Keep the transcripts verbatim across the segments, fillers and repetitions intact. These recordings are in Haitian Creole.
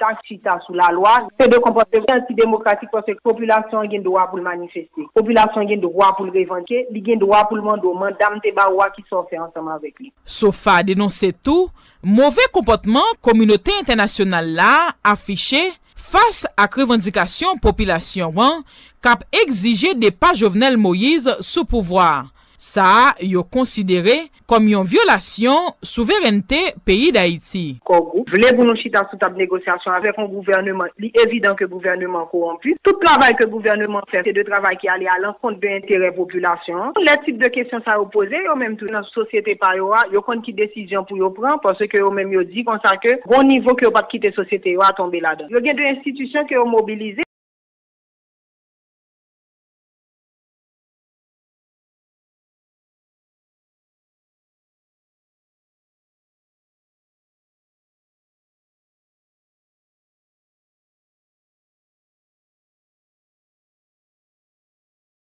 pa chita sou lalwa, se de konpòtman antidemokratik paske popilasyon an gen dwa pou l manifeste. Popilasyon an gen dwa pou l revandike, li gen dwa pou l mande w, manda m te ba ou a, kisa w fè ansanm avèk li? Sofa denonse tou move konpòtman kominote entènasyonal la afiche fas ak revandikasyon popilasyon an k ap egzije depa Jovenel Moïse sou pouvwa a. Sa a, yo konsidere kòm yon vyolasyon souverènte peyi Dayiti. Core Group vle pou nou chita sou tab negosyasyon avèk yon gouvèneman. Li evidan ke gouvèneman an kowonpi. Tout travay ke gouvèneman an fè, se de travay ki ale alankont de enterè popilasyon an. Lè tip de kesyon sa yo poze, yo menm tou nan sosyete pa yo a, yo konn ki desizyon pou yo pran, paske yo menm yo di konsa ke gon nivo ke yo p ap kite sosyete yo a tonbe ladan. Yo gen de enstitisyon ke yo mobilize.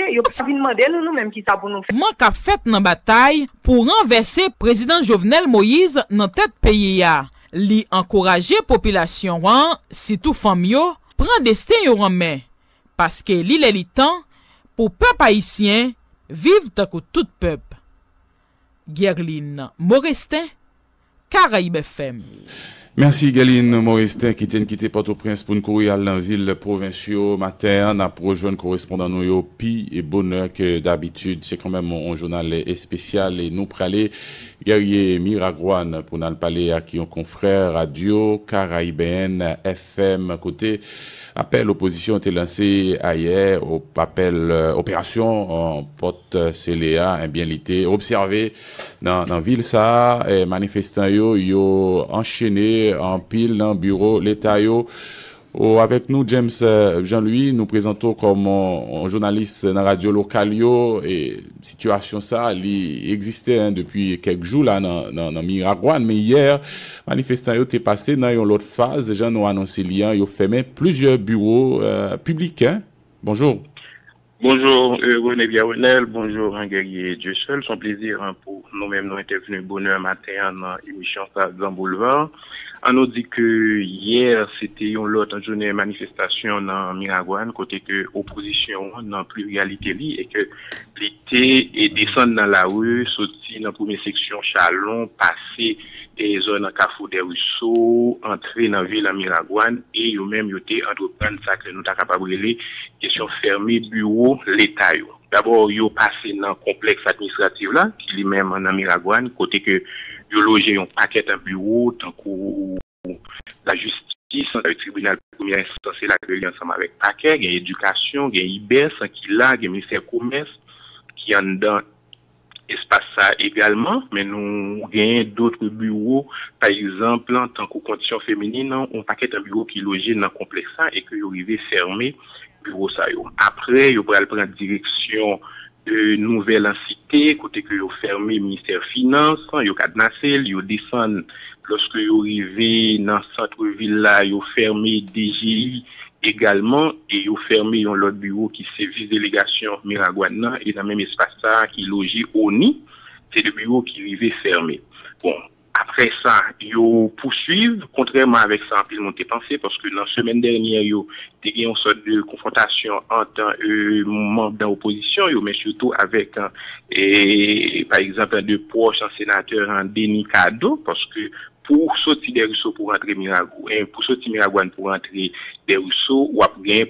Yo pa vin mande nou, nou menm, kisa pou nou fè. Mouvman k ap fèt nan batay pou ranvèse Prezidan Jovenel Moïse nan tèt peyi a. Li ankouraje popilasyon an, sitou fanm yo, pran desten yo an men, paske li lè li tan pou pèp ayisyen viv tankou tout pèp. Guerline Morestin, Caraïbes F M. Mèsi, Guerline Morestin, ki te n kite Pòtoprens pou n kouri al nan vil pwovens yo maten an. N ap rejwenn korespondan nou yo pi bonè ke dabitid. Se kanmenm yon jounal espesyal e nou prale Guerrier Miragwàn pou n al pale ak yon konfrè radyo Caraïbes F M, kote apèl opozisyon te lanse ayè, o-, apèl, eh, operasyon, eh, pòt sele a, ebyen, li te obsève nan, nan vil sa a, eh, manifestan yo, yo anchene anpil nan biwo leta yo. O, avèk nou, James, eh, Jean-Louis, nou prezante w kòm yon, yon jounalis nan radyo lokal yo. E sitiyasyon sa a, li egziste, en, depi kèk jou la nan, nan, nan Miragwàn. Men yè, manifestan yo te pase nan yon lòt faz. Jan nou anonse li an, yo fèmen plizyè biwo, eh, piblik, en. Bonjou. Bonjou, eh, René Pierre Renel, bonjou, Guerrier Dieuseul. Se yon plezi, en, pou nou menm nou entèvni bonè maten an nan emisyon sa, Gran Boulevard. An nou di ke yè, se te yon lòt jounen manifestasyon nan Miragwàn, kote ke opozisyon an, nan pliryalite li, e ke li te, e, desann nan lari, soti nan premye seksyon Chalon, pase, e, zòn Kafou Dèriso, antre nan vil Miragwàn, e yo menm, yo te antreprann sa ke nou ta kapab rele kesyon fèmen biwo leta yo. Dabò, yo pase nan konplèks administratif la, ki li menm nan Miragwàn, kote ke yo loje yon pakèt biwo, tankou lajistis, tribinal premyè enstans la, ke li ansanm avèk pakè, gen edikasyon, gen IBES ki la, gen ministè komès ki anndan espas sa egalman, men nou genyen dòt biwo, pa egzanp, tankou kondisyon feminin, yon pakèt biwo ki loje nan konplèks sa e ke yo rive fèmen biwo sa yo. Apre, yo pral pran direksyon, e, Nouvèl Ansite, kote ke yo fèmen ministè finans, yo kadnase l, yo desann, lòske yo rive nan sant vil la, yo fèmen D G I egalman, e yo fèmen yon lòt biwo ki se vis delegasyon Miragwàn nan, e nan menm espas sa a ki loje ONI, se de biwo ki rive fèmen. Bon, apre sa, yo pouswiv, kontrèman avèk sa anpil moun te panse, paske nan semèn dènyè yo, te gen yon sòt de konfwontasyon ant, e, manm nan opozisyon yo, men sitou avèk, e, pa egzanp, de pwòch senatè Denis Cadeau, paske pou soti Dèriso pou rantre Miragwàn, e, pou soti Miragwàn pou rantre Dèriso, w ap gen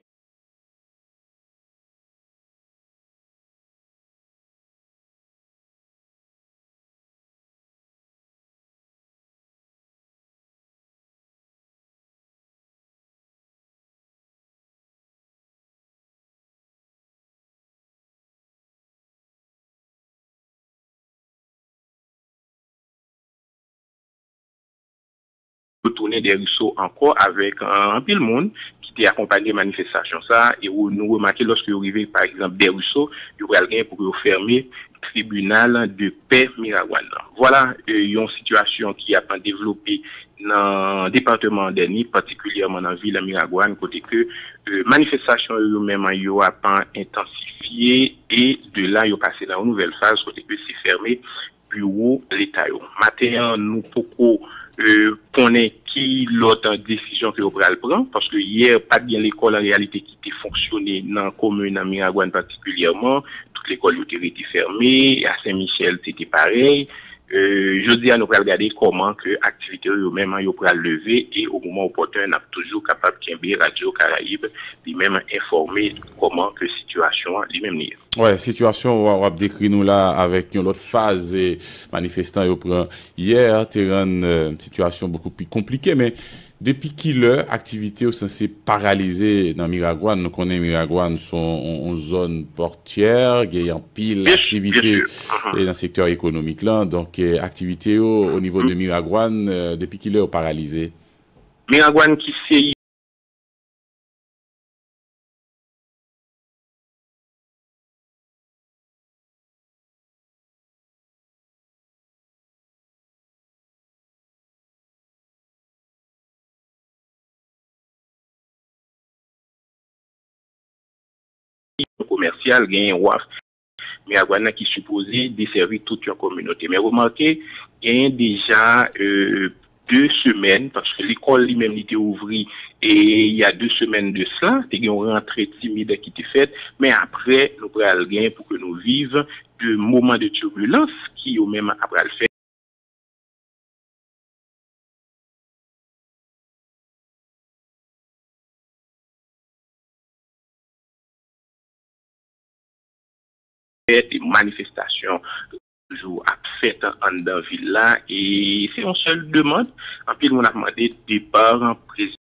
yo tounen Dèriso ankò avèk, e, anpil moun ki te akonpanye manifestasyon sa a, e ou, nou remake lòske yo rive, pa egzanp, Dèriso, yo pral gen pou yo fèmen tribinal de pè Miragwàn nan. Vwala, e, yon sitiyasyon ki ap devlope nan depatman Andèni, patikilyèman nan vil Miragwàn, kote ke, e, manifestasyon yo menm yo ap entansifye e de la yo pase nan yon nouvèl faz kote ke se fèmen biwo leta yo. Maten an, nou poko e, konnen ki lòt desizyon ke yo pral pran, paske yè pa t gen lekòl an reyalite ki te fonksyone nan komin Miragwàn patikilyèman, tout lekòl yo te rete fèmen, a Sen Michèl se te parèy. E, jodi a nou pral gade kòman ke aktivite yo menm yo pral leve e o moman opòtèn n ap toujou kapab kenbe Radyo Karayib li menm enfòme kòman ke sitiyasyon an li menm li ye. Wè, sitiyasyon w w ap dekri nou la avèk yon lòt faz e manifestan yo pran yè te rann e, sitiyasyon bokou pi konplike, men depi kilè aktivite yo sanse paralize nan Miragwàn? Nou konnen Miragwàn se yon, yon zòn pòtyè, gen anpil aktivite e nan sektè ekonomik lan. Donk, e, aktivite yo o nivo de Miragwàn, e, depi kilè yo paralize? Miragwàn ki se komèsyal, genyen waf Miragwàn nan ki sipoze desèvi tout yon kominote. Men remake, genyen deja e, de semèn, paske lekòl li menm li te ouvri e, il y a deux semaines de cela, te gen yon rantre timid ki te fèt, men apre nou pral gen pou ke nou viv de moman de tibilans ki yo menm ap pral fè. Fè de manifestasyon toujou ap fèt anndan vil la e se yon sèl demann. Anpil moun ap mande depa prezidan.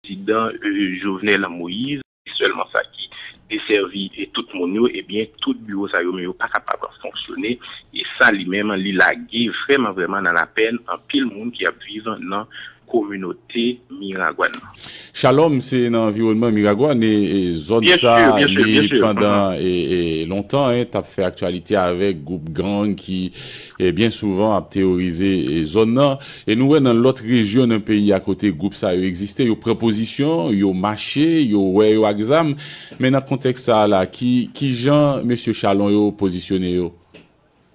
Prezidan e, Jovenel Moïse, se sèlman sa ki desèvi e tout moun yo, ebyen, tout biwo sa yo menm yo pa kapab fonksyone. E sa li menm, li lage vrèman, vrèman nan lapèn anpil moun ki ap viv nan kominote Miragwàn nan. Shalom, se nan anviwònman Miragwàn e, e zòn sa li pandan e, e lontan en, t ap fè aktyalite avèk gwoup gang ki e, byen souvan ap teworize e, zòn nan. E nou wè nan lòt rejyon nan peyi a kote gwoup sa yo egziste, yo pran pozisyon, yo mache, yo wè yo ak zam. Men nan kontèks sa a la, ki, ki jan mesye Chalon yo pozisyone yo?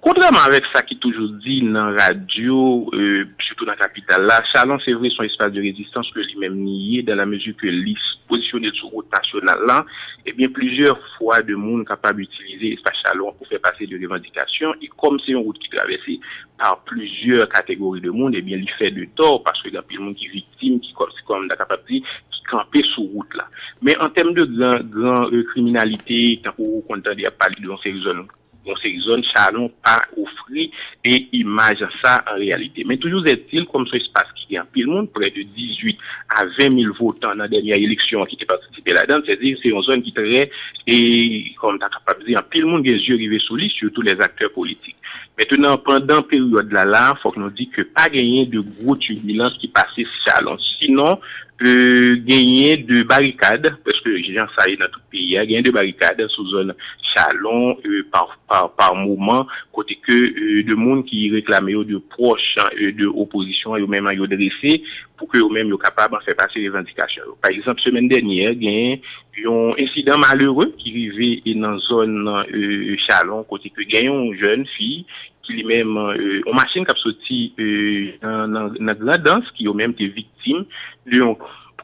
Kontrèman avèk sa ki toujou di nan radyo, e, sitou nan kapital la, Chalon se vre se yon espas de rezistans ke li menm li ye, dan la mezi ke li pozisyone l sou wout nasyonal la, ebyen, plizyè fwa de moun kapab itilize espas Chalon pou fè pase de revandikasyon. E kòm se yon wout ki travèse pa plizyè kategori de moun, ebyen, li fè de tò, paske gen anpil moun ki viktim, ki kòm, si kòm ta kapab di, ki kanpe sou wout la. Men an tèm de gran, gran, e, kriminalite, tankou ou konn tande y ap pale de yon seri zòn, yon seri zòn, Chalon pa ofri e imaj sa an reyalite. Men toujou ètil, kòm se yon espas ki gen anpil moun, prè de dizuit a ven mil votan nan dènye eleksyon an ki te patisipe ladan l, sètadi se yon zòn ki trè, e kòm ta kapab di, anpil moun gen zye rive sou li, sitou lèzaktè politik. Mentnan, pandan peryòd la, la, fòk nou di ke pa genyen de gwo tibilans ki pase Chalon. Sinon, e, genyen de barikad, prèske jan sa ye nan tout peyi a, genyen de barikad sou zòn Chalon, e, pa, pa, pa moman, kote ke, e, de moun ki reklame yo de pwòch, e, de opozisyon an, yo menm yo drese pou ke yo menm yo kapab fè pase revandikasyon yo. Pa egzanp, semèn dènyè, genyen yon ensidan malere ki rive e nan zòn, e, Chalon, kote ke gen yon jèn fi ki li menm, e, yon machin k ap soti, e, nan, nan, nan Grandans, ki yo menm te viktim de yon,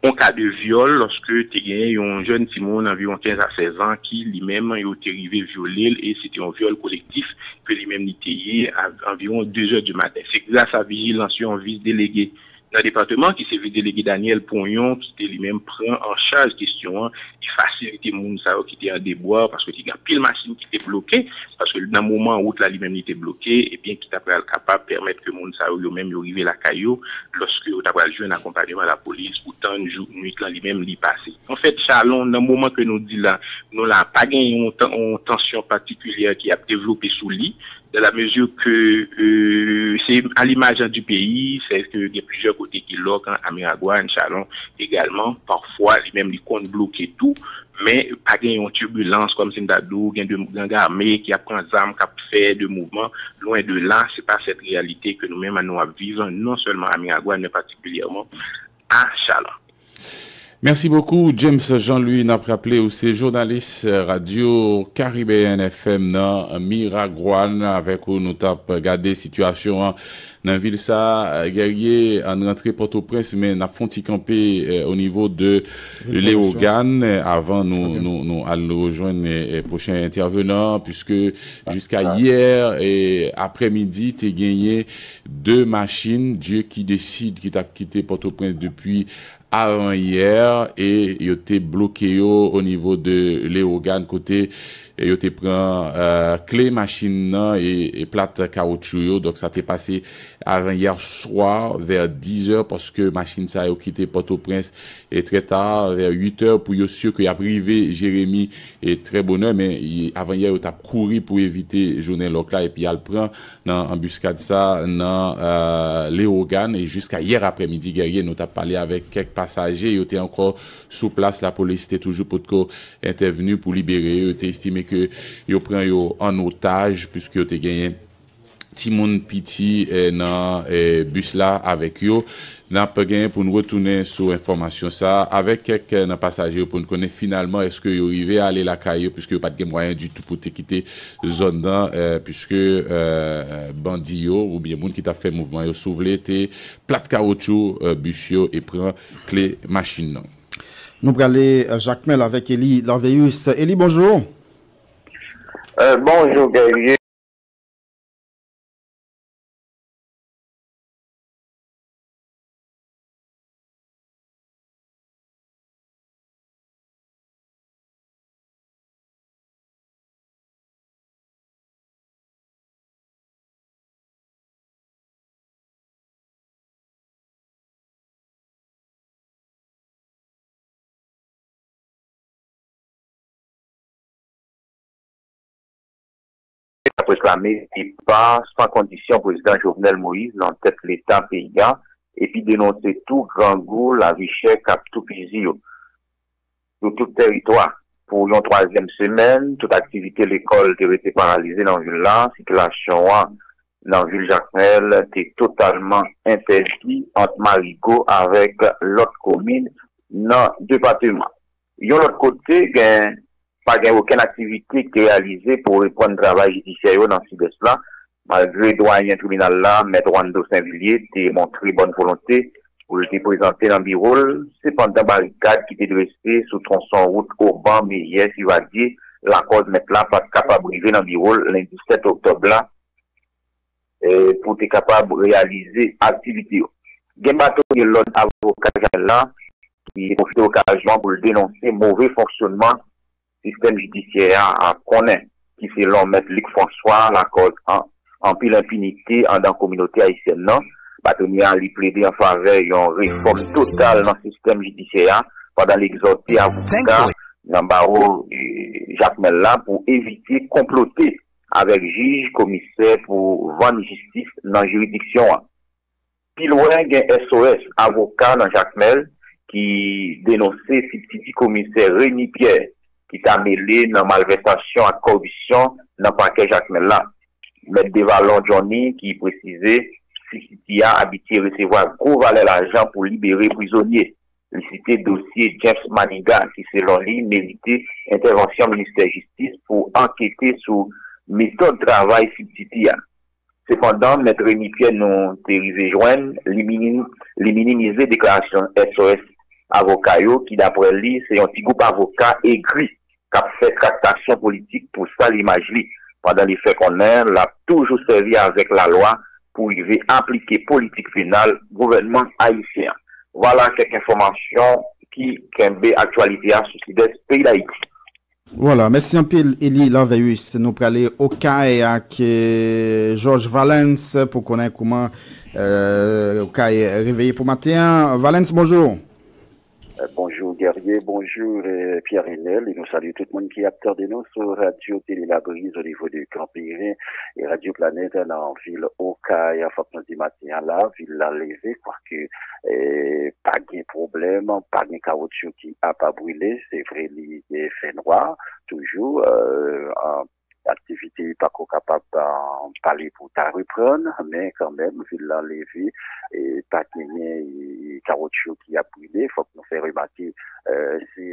yon ka de vyòl, lòske te gen yon jèn timoun anviwon kenz a sèz an ki li menm yo te rive vyole l, e se te yon vyòl kolektif ke li menm li te ye a anviwon de zè di maten. Se gras a vijilans yon vis delege nan depatman, ki se vis delege Daniel Ponyon, ki te li menm pran an chaj kesyon an e fasilite moun sa yo ki te an debwa, paske te gen anpil machin ki te bloke, paske nan moman wout la li menm li te bloke, ebyen ki ta pral kapab pèmèt ke moun sa yo, yo menm yo rive lakay yo, lòske yo ta pral jwenn akonpanyeman lapolis pou tann jou, nwit lan li menm li pase. Anfèt, Chalon, nan moman ke nou di la, nou la, pa gen yon tan-, yon tansyon patikilyè ki ap devlope sou li, dans la mesure que, euh, c'est à l'image du pays, c'est que il y a plusieurs côtés qui lòk, hein, à Miragwàn, Chalon également, parfois, li menm li konn bloke tou, Men pa gen yon tibilans, kòmsi m ta di w, gen de gang ame ki ap pran zam, k ap fè de mouvman. Lwen de la, se pa sèt reyalite ke nou menm nou ap viv, non sèlman a Miragwàn, men patikilyèman a Chalan. Mèsi bokou, James Jean-Louis. N ap raple ou se jounalis Radyo Caribbean F M nan Miragwàn. Avèk ou, nou t ap gade sitiyasyon an nan vil sa. Guerrier, ann rantre Pòtoprens, men n ap fè yon ti kanpe o nivo de Leyogàn avan nou, nou, nou al rejwenn pwochen entèvenan, piske jiska yè aprèmidi, te genyen de machin Dieu qui décide ki t ap kite Pòtoprens depi avanyè e yo te bloke yo o nivo de Leyogàn kote yo te pran kle machin nan e plat kawotchou yo. Donk sa te pase avanyè swa vè dizè paske machin sa yo kite Pòtoprens e trè ta vè uitè pou yo si ke y ap rive Jeremi e trè bonè, men avanyè yo t ap kouri pou evite jounen lòk la epi y al pran nan anbiskad sa nan Leyogàn e jiska yè aprèmidi Guerrier nou t ap pale avèk kèk pasaje, yo te ankò sou plas, lapolis te toujou potko entèvni pou libere yo, yo te estime ke yo pran yo an otaj piske yo te genyen timoun piti nan bis la avèk yo. N ap genyen pou n retounen sou enfòmasyon sa avèk kèk nan pasaje yo pou n konnen finalman èske yo rive ale lakay yo piske yo pa t gen mwayen ditou pou te kite zòn nan, piske bandi yo oubyen moun ki t ap fè mouvman yo, si w vle, te plat kawotchou bis yo e pran kle machin nan. Nou prale Jakmèl avèk Eli Larveus. Eli, bonjou. Bonjou Guerrier. Laprès lame depa san kondisyon prezidan Jovenel Moïse nan tèt leta peyi a, epi denonse tou grangou, lavi chè k ap toupizi yo sou tout tèritwa. Pou yon twazyèm semèn, tout aktivite lekòl te rete paralize nan vil la. Sikilasyon an nan vil Jakmèl te totalman entèdi ant Marigo avèk lòt komin nan depatman. Yon lòt kote, gen pa gen okenn aktivite ki te reyalize pou reprann travay jidisyè yo nan Sidès la, malgre dwayen tribinal la, Mèt Wando Senvilye, te montre bòn volonte pou l te prezante nan biwo l, sepandan barikad ki te drese sou twonson wout Oban, Meyè, Sivadye, lakòz mèt la pa t kapab rive nan biwo l lendi sèt oktòb la pou te kapab reyalize aktivite yo. Gen batonye lòd avoka Janèl la ki pwofite okazyon an pou l denonse move fonksyonman sistèm jidisyè a konnen, ki selon Mèt Luc François lakòz anpil enpinite anndan kominote ayisyèn nan. Batonye a li plede an favè yon refòm total nan sistèm jidisyè a pandan l egzòte avoka nan bawo Jakmèl la pou evite konplote avèk jij, komisè pou vann jistis nan jiridiksyon an. Pi lwen, gen S O S avoka nan Jakmèl ki denonse sibtiti komisè Remy Pierre ki ta mele nan malvèsasyon ak kòripsyon nan pakè Jakmèl la. Mèt Devalon Johnny ki presize sibtiti a abitye resevwa gwo valè lajan pou libere prizonye. Li site dosye James Manigat ki selon li merite entèvansyon ministè jistis pou ankete sou metòd travay sibtiti a. Sepandan, Mèt Remy Pierre nou te rive jwenn, li minimize deklarasyon S O S avoka yo ki daprè li se yon ti gwoup avoka egri k ap fè traktasyon politik pou sal imaj li, pandan li fè konnen l ap toujou sèvi avèk lalwa pou rive aplike politik penal gouvènman ayisyen an. Vwala kèk enfòmasyon ki kenbe aktyalite a sou Sidès peyi Dayiti. Vwala, mèsi anpil Eli Larveus. Nou prale Okay ak Georges Valens pou konnen kouman Okay reveye pou maten an. Valens, bonjou. Bonjou Guerrier, bonjou Pierre Renel, e nou salye tout moun ki ap tande nou sou Radyo Tele Labri o nivo de Kanperen e Radyo Planèt nan vil Okay. Fòk nou di maten an la, vil la leve, kwake pa pa gen pwoblèm, pa gen kawotchou ki ap brile. Se vre, li gen fènwa toujou, euh, an, aktivite pako kapab, euh, pale pou ta reprann, men kanmenm, vil lan leve, e pa genyen, e, kawotchou ki ap brile. Fòk nou fè remake, euh, se,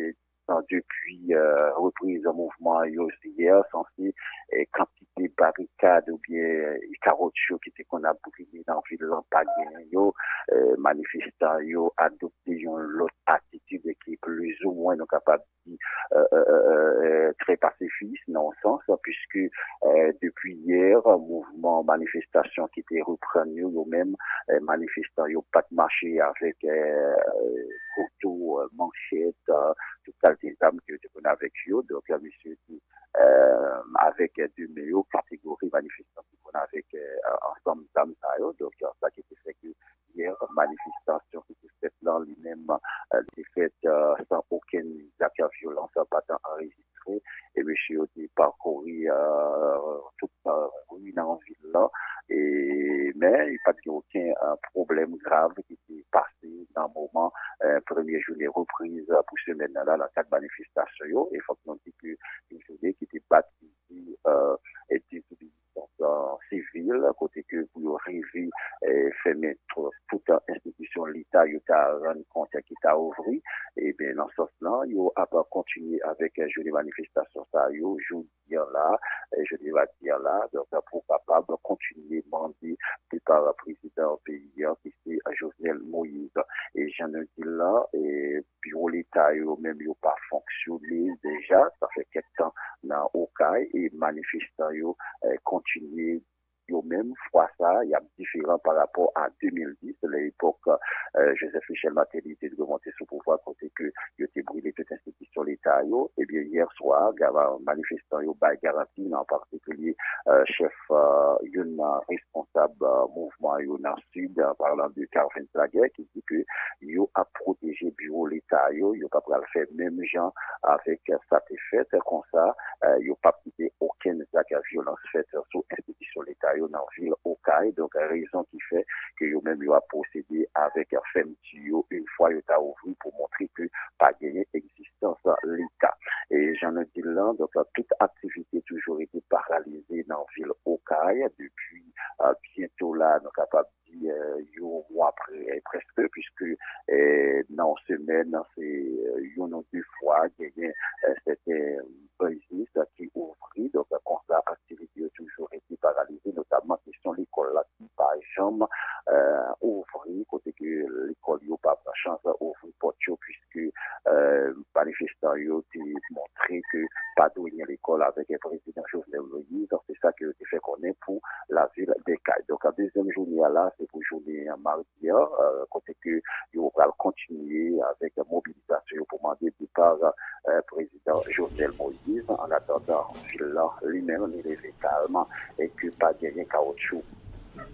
euh, depi, euh, repriz mouvman yo yè, sanse, eh, kantite barikad oubyen, eh, kawotchou ki te konn ap brile nan vil lan pa genyen yo. Eh, manifestan yo adopte yon lòt atitid ki plizoumwen, nou kapab di, euh, euh, euh, euh, trè pasifis nan yon sans, puiske, euh, depi yè, mouvman manifestasyon ki te reprann yo, yo menm, euh, manifestan yo pa t mache avèk, euh, kouto, euh, manchèt, euh, tout kalite zam ke yo te konn avèk yo. Donk, euh, misye di, euh, avèk de men yo, kategori manifestan ki konn avèk, euh, ansanm zam sa yo. Donk, euh, sa ki te fè ke yè, manifestasyon ki te fèt lan, li menm, euh, li te fèt, euh, san okenn zak vyolans pa t anrejistre. E mesye yo te pakouri, euh, tout, euh, ri nan vil lan. E, men, pa t gen okenn, euh, pwoblèm grav ki te pase nan moman, euh, premye jounen repriz, euh, pou semèn nan la, nan kad manifestasyon yo. E fòk nou di ke yon jounen ki te batize, euh, e dezobeyisans, euh, sivil, kote ke pou yo rive, eh, fèmen tout, tout enstitisyon Leta, yo ta rann kont ki ta ouvri. Ebyen, nan sans lan, yo ap kontinye avèk, eh, jounen manifestasyon sa yo, jodi an la, eh, jodi madi an la, donk, pou kapab kontinye mande depa prezidan peyi an, ki se Jovenel Moïse. E jan nou di l lan, e biwo Leta yo menm yo pa fonksyone deja, sa fè kèk tan nan Okay, e manifestan yo, eh, kontinye yo menm, fwa sa, y ap diferan pa rapò a de mil dis, lè epòk, eh, Joseph Michel Martelly te dwe monte sou pouvwa, kote ke yo te brile tout enstitisyon Leta yo. Ebyen, yè swa, ga-, manifestan yo bay garanti, nan an patikilye, eh, chèf, eh, youn nan responsab, eh, mouvman yo nan Sid, an palan de Carvens Laguerre, ki di ke yo ap pwoteje biwo Leta yo, yo pa pral fè menm jan avèk sa te fèt. Konsa, eh, yo p ap kite okenn zak vyolans fèt sou enstitisyon Leta yo nan vil Okay. Donk, rezon ki fè ke yo menm yo ap pwosede avèk fèmti yo yon fwa yo ta ouvri pou montre ke pa genyen egzistans Leta. E jan nou di l lan, donk, tout aktivite toujou rete paralize nan vil Okay depi, eh, byento la, nou kapab di, eh, yon mwa pre-, eh, prèske, puiske, eh, nan yon semèn, se, eh, youn ou de fwa genyen, eh, sèten biznis ki ouvri. Donk, konsa, aktivite yo toujou rete paralize, notamman kesyon lekòl la ki pa janm, eh, ouvri, kote ke lekòl yo pa pran chans ouvri pòt yo, puiske, eh, manifestan yo te montre ke pa dwe gen lekòl avèk prezidan Jovenel Moïse. Se sa ke yo te fè konnen pou lavil de Okay. Donk, an dezyèm jounen an la, se pou jounen madi an, eh, kote ke yo pral kontinye avèk mobilizasyon yo pou mande depa, eh, prezidan Jovenel Moïse. An atandan, vil lan li menm, li leve kalm e ke pa genyen kawotchou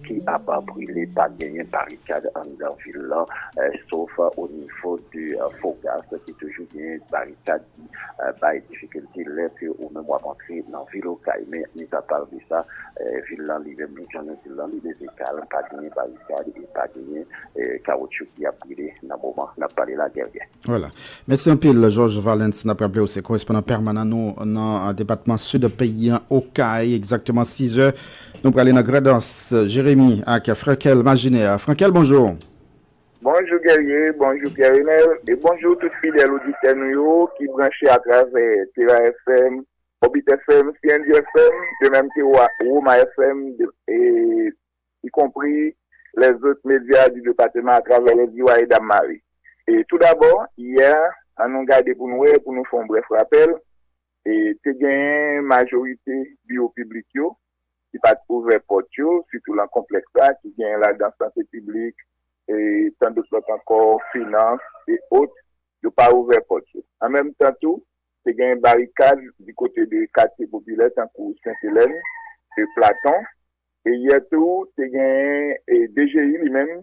ki ap brile, pa genyen barikad anndan vil lan, eh, sof o nivo de, eh, Fogas, ki toujou gen barikad ki, eh, bay difikilte lè ke ou menm w ap antre nan vil Okay. Men, mizapa de sa, eh, vil lan li menm, jan nou di l lan, li leve kalm, pa genyen barikad e pa genyen, eh, kawotchou ki ap brile nan moman n ap pale la, Guerrier. Vwala. Mèsi anpil, Georges Valens. N ap raple w se korespondan pèmanan nou nan, eh, depatman Sid peyi an, Okay, egzakteman sis è. Nou prale nan Grandans, Jeremi ak Frankel Majinè. Frankel, bonjou. Bonjou, Guerrier, bonjou, Pierre Renel, e bonjou tout fidèl oditè nou yo ki branche atravè Tera F M, Orbit F M, C N J F M, de menm ke Wa-, Roma F M, de, e, ikonpri lèzòt medya di depatman atravè lè Ziwa e Dam Mari. E toudabò, yè, ann nou gade pou nou wè, pou nou fè yon brèf rapèl, e te genyen majorite biwo piblik yo ki pa t ouvè pòt yo, sitou lan konplèks la, ki genyen ladan sante piblik, e tandòt lòt ankò, finans, e ot, yo pa ouvè pòt yo. An menm tan tou, te genyen barikad di kote de katye popilè, tankou Sent Elèn, e Platon. E yè tou, te genyen, e, D G I li menm,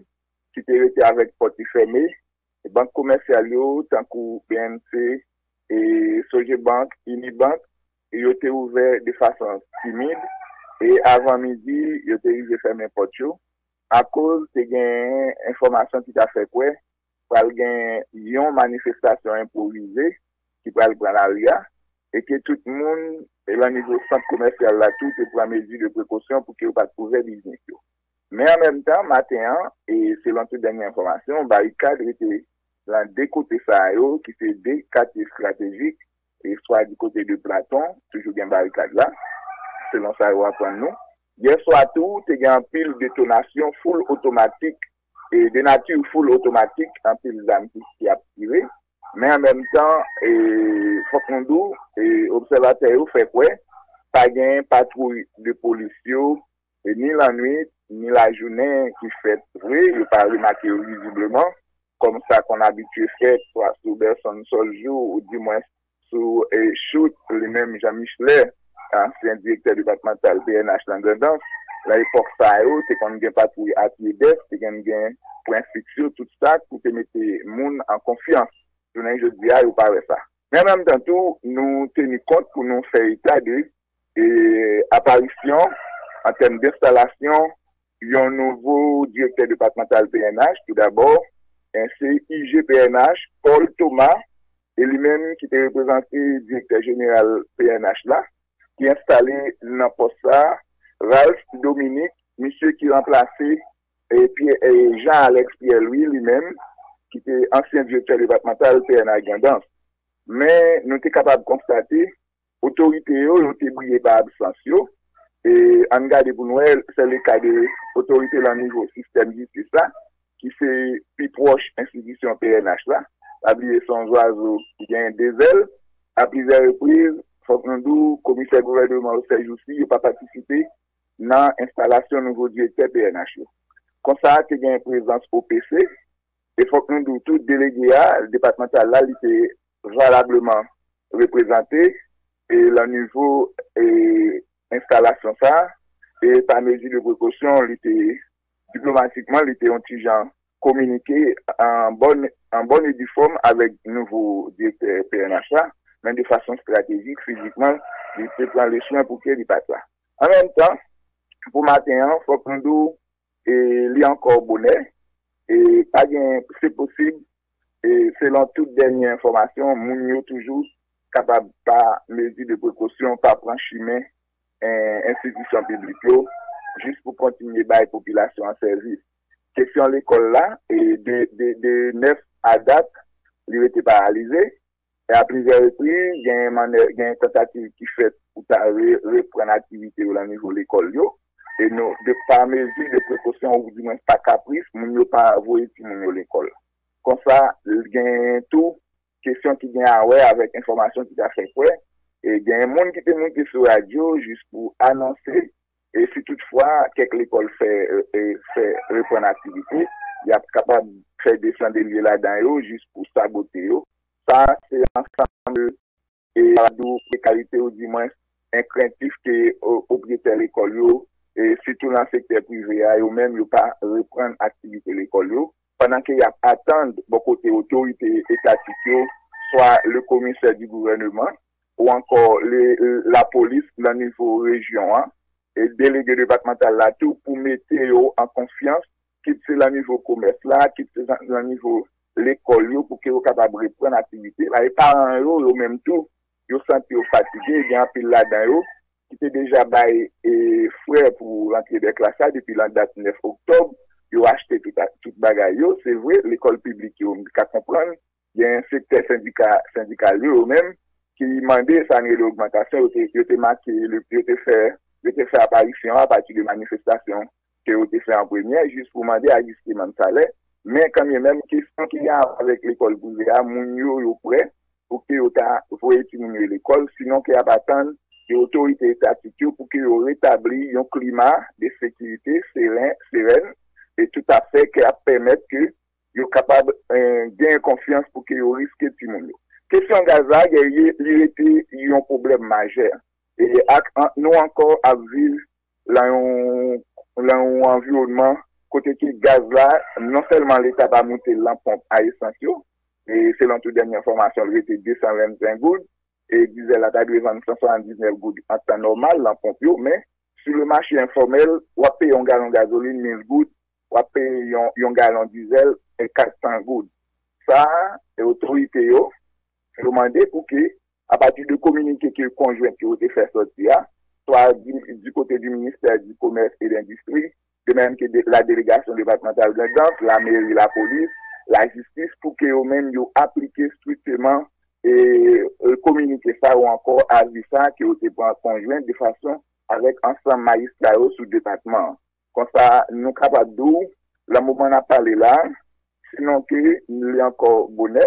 ki te rete avèk pòt li fèmen. Bank komèsyal yo, tankou B N C, e Sogebank, Unibank, e yo te ouvè de fason timid, e avan midi, yo te rive fèmen pòt yo, akoz te gen enfòmasyon ki ta fè kwè pral gen yon manifestasyon enpwovize ki pral pran lari a, e ke tout moun e lan nivo sant komèsyal la tou te pran mezi de prekosyon pou ke yo pa t ouvè biznis yo. Men an menm tan, maten an, e selon tout dènye enfòmasyon, barikad rete lan de kote sa yo, ki se de katye estratejik, e swa di kote de Platon, toujou gen barikad la, selon sa yo aprann nou. Yè swa tou, te gen anpil detonasyon full otomatik, e de nati full otomatik, anpil zam ki, ki ap tire. Men an menm tan, e, fòk nou di w, e, obsèvatè yo fè kwè pa gen patwouy de polis yo, e ni lannwit, ni lajounen ki fèt vre, yo pa remake yo vizibleman, kòm sa konn abitye fèt, swa sou Berson Soljou, ou dimwen sou, e, Choute, li menm Jean Michelet, ansyen direktè depatmantal P N H lan Grandans. Nan epòk sa yo, te konn gen patwouy apyedès, te konn gen pwen fiks yo, tout sa, pou te mete moun an konfyans. Jounen jodi a, yo pa wè sa. Men an menm tan tou, nou teni kont pou nou fè eta de, e, aparisyon, an tèm denstalasyon, yon nouvo direktè depatmantal P N H, tou dabò, e, se I G P N H, Paul Thomas, e li menm ki te reprezante direktè jeneral P N H la, ki enstale nan pòs sa, Ralph Dominique, misye ki ranplase, e, Pierre, e, Jean Alex Pierre Louis, li menm, ki te ansyen direktè depatmantal P N H Grandans. Men, nou te kapab konstate, otorite yo, yo te briye pa absans yo. E ann gade pou n wè, se le ka de otorite lan nivo sistèm jistis la, ki se pi pwòch enstitisyon P N H la. Pa bliye, se yon zwazo ki gen de zèl. A plizyè repriz, fòk nou di w, komisè gouvènman yo sèjousi, yo pa patisipe nan enstalasyon nouvo direktè P N H yo. Konsa, te gen prezans O P C, e fòk nou di w tou, delege a, depatmantal la, li te valableman reprezante, e lan nivo, e, enstalasyon sa, e pa mezi de prekosyon, li te, diplomatikman, li te yon ti jan kominike an bòn, an bòn e di fòm avèk nouvo direktè P N H la, men de fason estratejik, fizikman, li te pran le swen pou ke li pa t la. An menm tan, pou maten an, fòk nou di w, e, li ankò bonè, e pa gen, se posib, e selon tout dènye enfòmasyon, moun yo toujou kapab pa mezi de prekosyon, pa pran chimen, e, enstitisyon piblik yo, jis pou kontinye bay popilasyon an sèvis. Kesyon lekòl la, e de, de, de nèf a dat, li rete paralize. E a plizyè repriz, gen mannè, gen tantativ ki fèt pou ta re, reprann aktivite yo lan nivo lekòl yo. E nou, de pa mezi de prekosyon, ou di mwen pa kapris, moun yo pa voye timoun yo lekòl. Konsa, gen tou kesyon ki gen a wè avèk enfòmasyon ki ta fè kwè, e gen moun ki te moute sou radyo jis pou anonse, e si toutfwa kèk lekòl fè, e, fè reprann aktivite, y ap kapab fè desandelye ladan yo jis pou sabote yo. Sa, se ansanm de, e, de prekarite ou di mwen enkrentif ke, o, pwopriyetè lekòl yo, e, sitou nan sektè prive a, yo menm yo pa reprann aktivite lekòl yo, pandan ke y ap atann bò kote otorite etatik yo, swa le komisè di gouvèneman, ou ankò le, lapolis nan nivo rejyon an, e delege depatmantal la tou pou mete yo an konfyans, kit se lan nivo komès la, kit se lan, lan nivo lekòl yo, pou ke yo kapab reprann aktivite la. E paran yo, yo menm tou, yo santi yo fatige, gen anpil ladan yo ki te deja bay, e, frè pou rantre de klas la depi lan dat nèf oktòb, yo achte tout, tout bagay yo. Se vre, lekòl piblik yo, m ka konprann, gen sektè sendika, sendikal yo, yo menm, ki mande sa n rele ogmantasyon, yo te, yo te make, yo te fè, yo te fè aparisyon apati de manifestasyon ke yo te fè an premyè, jis pou mande ajisteman salè. Men kanmenm, kesyon ki gen avèk lekòl prive a, moun yo, yo prè pou ke yo ta voye timoun yo lekòl, sinon ke y ap atann de otorite etatik yo pou ke yo retabli yon klima de sekirite seren, serèn, e toutafè ke ap pèmèt ke yo kapab, eh, gen konfyans pou ke yo riske timoun yo. Kesyon gaz la, li, li rete yon pwoblèm majè. E ak, an, nou ankò ap viv lan yon, lan yon anviwònman kote ke gaz la, non sèlman Leta pa moute l lan ponp a esans yo, e selon tout dènye enfòmasyon, li rete de san vennsenk goud, e dizèl la ta dwe vann san swasanndiznèf goud an tan nòmal lan ponp yo, men sou le mache enfòmèl, w ap peye yon galon gazolin mil goud, w ap peye yon, yon galon dizèl, e, kat san goud. sa a, e otorite yo, yo mande pou ke, apati de kominike ke konjwen ke yo te fè sòti a, swa di, di kote di ministè di komès e lendistri, de menm ke de, la delegasyon depatmantal de dans, la meri, la polis, la jistis, pou ke yo menm yo aplike strikteman e, e kominike sa ou ankò avi sa ke yo te pran konjwen de fason avèk ansanm majistra yo sou depatman an. Konsa, nou kapab di w, lan moman n ap pale la, sinon ke li ankò bonè,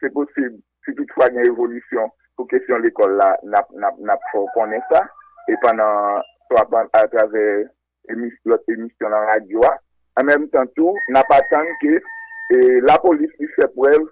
se posib, si toutfwa gen evolisyon pou kesyon lekòl la, n ap, n ap, n ap fè w konnen sa, e pandan, swa atravè emis, lòt emisyon nan radyo a. An menm tan tou, n ap atann ke e, lapolis li fè prèv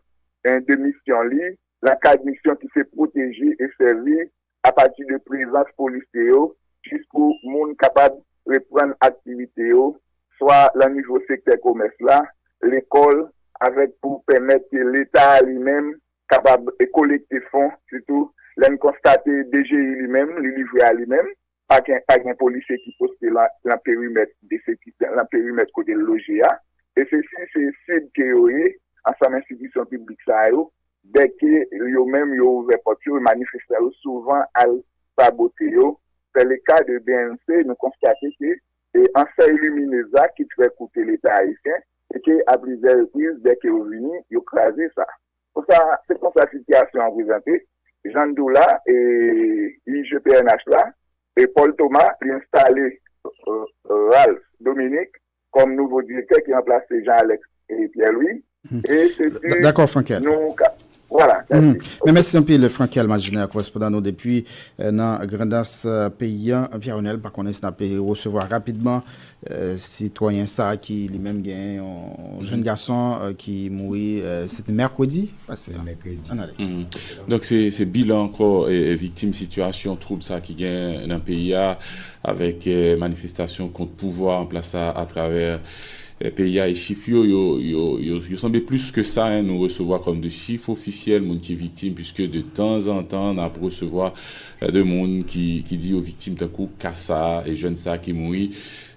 e, de misyon li, nan kad misyon ki se pwoteje e sèvi apati de prezans polisye yo, jis pou moun kapab reprann aktivite yo, swa lan nivo sektè komès la, lekòl, avèk pou pèmèt ke Leta a li menm kapab e, kolekte fon, sitou lè n konstate D G I li menm, li livre a li menm, pa gen, pa gen polisye ki poste lan, lan perimèt de seki-, lan perimèt kote l loje a. E se si se sib ke yo ye, ansanm enstitisyon piblik sa yo, dèke yo menm yo ouvè pòt yo, e manifestan yo souvan al sabote yo. Fè le ka de B N C, nou konstate ke e ansèy liminez la ki trè koute Leta ayisyen, e ke a plizyè repriz, dèke yo vini, yo kraze sa. Konsa, se konsa sitiyasyon an prezante. Jan n di w la, e, I G P N H la, e Paul Thomas, li enstale e, e, Ralph Dominique kòm nouvo direktè ki ranplase Jean Alex e Pierre Louis. E se di, dakò, Frankel. Nou ka, vwala, sa se. Men mèsi anpil, Frankel Maginer, korespondan nou depi e, nan Grandans e, peyi an. Pierre Renel, pa konnen si n ap resevwa rapidman e, sitwayen sa a ki li menm gen yon jenn gason e, ki mouri, e, se te mèkredi pase a. Mèkredi. Ann ale. Donk, se, se bilan ankò e, e, viktim sitiyasyon twoub sa ki gen nan peyi a, avèk e, manifestasyon kont pouvwa an plas la atravè e, peyi a. E chif yo, yo, yo, yo, yo sanble plis ke sa, en, nou resevwa kòm de chif ofisyèl moun ki viktim, puiske de tanzantan n ap resevwa e, de moun ki, ki di yo viktim, tankou ka sa a, e jèn sa a ki mouri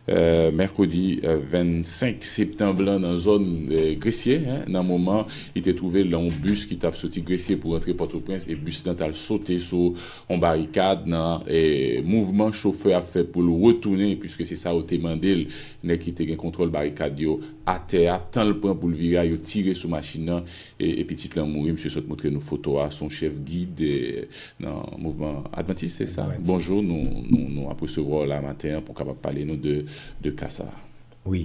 e, mèkredi e, vennsenk septanm lan nan zòn e, Gresye, en, nan moman li te twouve l nan yon bis ki t ap soti Gresye pou rantre Pòtoprens, e bis lan t al sote sou yon barikad nan e, mouvman chofè a fè pou l retounen, puiske se sa yo te mande l. Nèg ki te gen kontwòl barikad yo atè a, tan l pran pou l vire a, yo tire sou machin nan, e, e pitit lan mouri. Misye sot montre nou foto a, se yon chèf gid e, nan mouvman advantis, se sa? Advantis. Bonjou, nou, nou, nou ap resevwa w la maten an pou w kapab pale nou de, de ka sa a. Wi.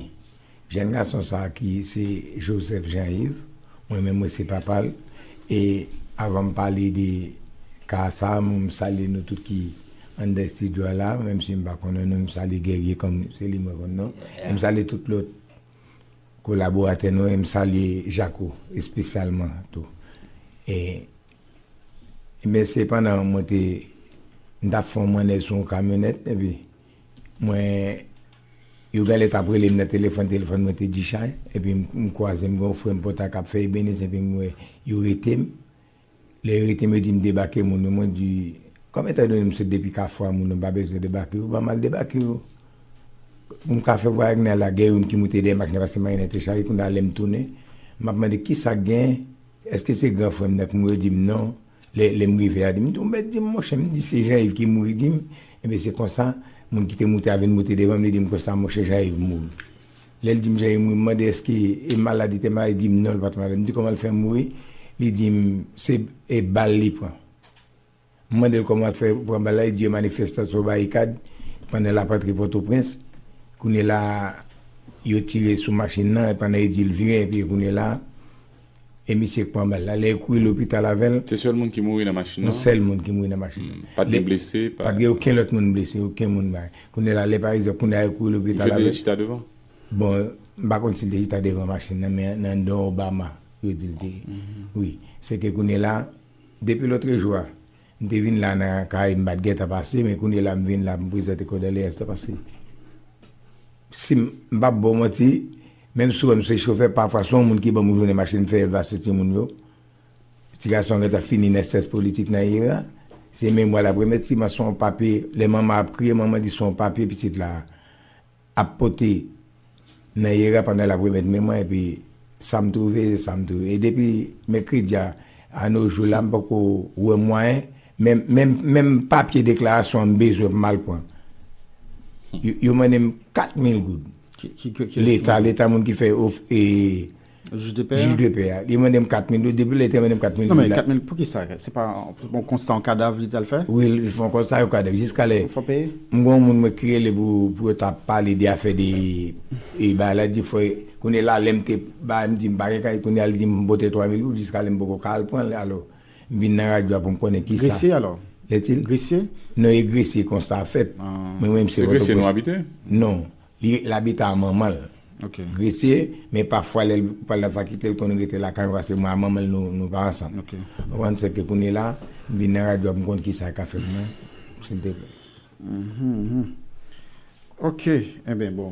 Jèn gason sa a ki se Joseph Jean Yves, mwen menm mwen se papa l. E avan m pale de ka sa a, m salye nou tout ki anndan estidyo a la, menm si m pa konnen nou, m salye Guerrier kòm se li mwen konn non. E m salye tout lòt kolaboratè nou, e m salye Jaco espesyalman tou. E, ebyen, se pandan mwen te, m t ap fè yon mannèv sou yon kamyonèt, epi mwen, yo genlè t ap rele m nan telefòn, telefòn mwen te dichaj, epi m, m kwaze m gen yon frè m pòta k ap fè ebenis, epi m wè yo rete m. Lè yo rete m, yo di m debake moun yo, mwen di, kòm etandone m sot depi Kafou a, moun yo pa bezwen debake yo, ban m al debake yo. Pou m ka fè vwayaj nan lagè, youn ki moute dèyè machin nan, paske machin nan te chaje, kounye a lè m tounen, m ap mande kisa k gen, èske se gran frè m nan ki mouri, yo di m non. Lè, lè m rive a, di m, ou mèt di m, monchè, m di se Jean Yves ki mouri, di m, ebyen se konsa, moun ki te moute a vin moute devan m, li di m konsa, monchè, Jean Yves mouri. Lè l di m Jean Yves mouri, m mande èske e malad, li te malad, li di m non, li pa t malad. M di kòman l fè mouri, li di m se e bal li pran. M mande l kòman l fè pran bal la, li di yo manifestan sou barikad pandan l ap antre Pòtoprens. Kounye la, yo tire sou machin nan, e pandan yo di l vire, epi kounye la, e misye k pran bal la. Lè yo kouri lopital avè l. Se sèl moun ki mouri nan machin nan? Yon sèl moun ki mouri nan machin nan. Hmm. Pa t gen blese? Pa t gen okenn lòt moun blese, okenn moun bay. Kounye la, lè pa egzanp, kounye la, yo kouri lopital avè l. Misye te chita devan? Bon, m pa konn si l te chita devan machin nan, men nan don Obama, yo di l te ye. Mhm. Wi. Se ke kounye la, depi lòtrejou a, m te vin la nan Karayib, m pa t gentan pase, men kounye la, m vin la, m prezante kò doleans la, paske si m, m p ap ba w manti, menm si w wè m se chofè, pafwa, se yon moun ki ban m jounen machin, m fè elvasyon timoun yo. Ti gason an gentan fini nan enstans politik nan yera. Se memwa l ap remèt, si man se yon papye, lè manman ap kriye, manman di se yon papye pitit la ap pote nan yera pandan l ap remèt memwa, epi Sa m twouve, se sa m twouve. E depi mèkredi a, a no jou la, m poko wè mwayen. Menm, menm, menm papye deklarasyon an m bezwen pou m al pran. Yo, yo mande m kat mil goud. Ki, ki, ki, ki Leta, Leta moun ki fè of, e, Jij de pè a? Jij de pè a. Li mande m kat mil goud. Depi lè li te mande m kat mil goud la. Non, men kat mil, poukisa? Se pa yon, yon konsta yon kadav li t al fè? Wi, li fè yon konsta yon kadav. Jiska lè. Fò peye? M gen yon moun mwen ki rele pou, pou yo ta pale de afè de, e, bagay la, di fò, kounye la, lè m te ba, m di m pa gen kay, kounye a, li di m pote twa mil goud, jiska lè m poko ka al pran l, alò, m vin nan radyo a pou m konnen kisa. Gresye, alò? Lè ti l? Gresye? Non, e gresye konsta a fèt. Ah. Mwen, mwen, se Pòtoprens. Se Gresye nou abite? Non. Li, l abite a manman l. Ok. Gresye, men pafwa lè l pral nan fakiltè, l konn rete lakay mwen, paske mwen a manman l, nou, nou pa ansanm. Ok. Ou konprann, se ke kounye la, m vin nan radyo a pou m konn kisa l ka fè pou mwen, silteplè. Mhm, mhm. Ok, enben, bon,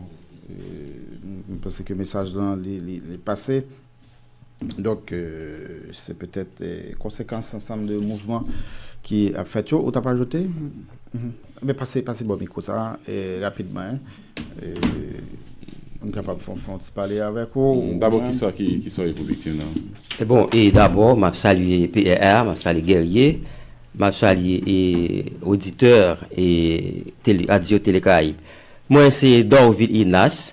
euh, m, m panse ke mesaj lan, li, li, li pase. Donk, euh, se petèt, euh, konsekans ansanm de mouvman ki ap fèt yo. Ou t ap ajoute? Mhm. Men pase, pase bò mikwo sa, eh, rapidman, hein. Eh, m kapab fè, fè yon ti pale avèk ou. Mm, dabò, kisa ki, kisa w ye pou viktim nan? E bon, e dabò, m ap salye P R A, m ap salye Guerrier, m ap salye, e, oditè, e, tele, Radio Télé Caraïbes. Mwen, se Dorvil Inas.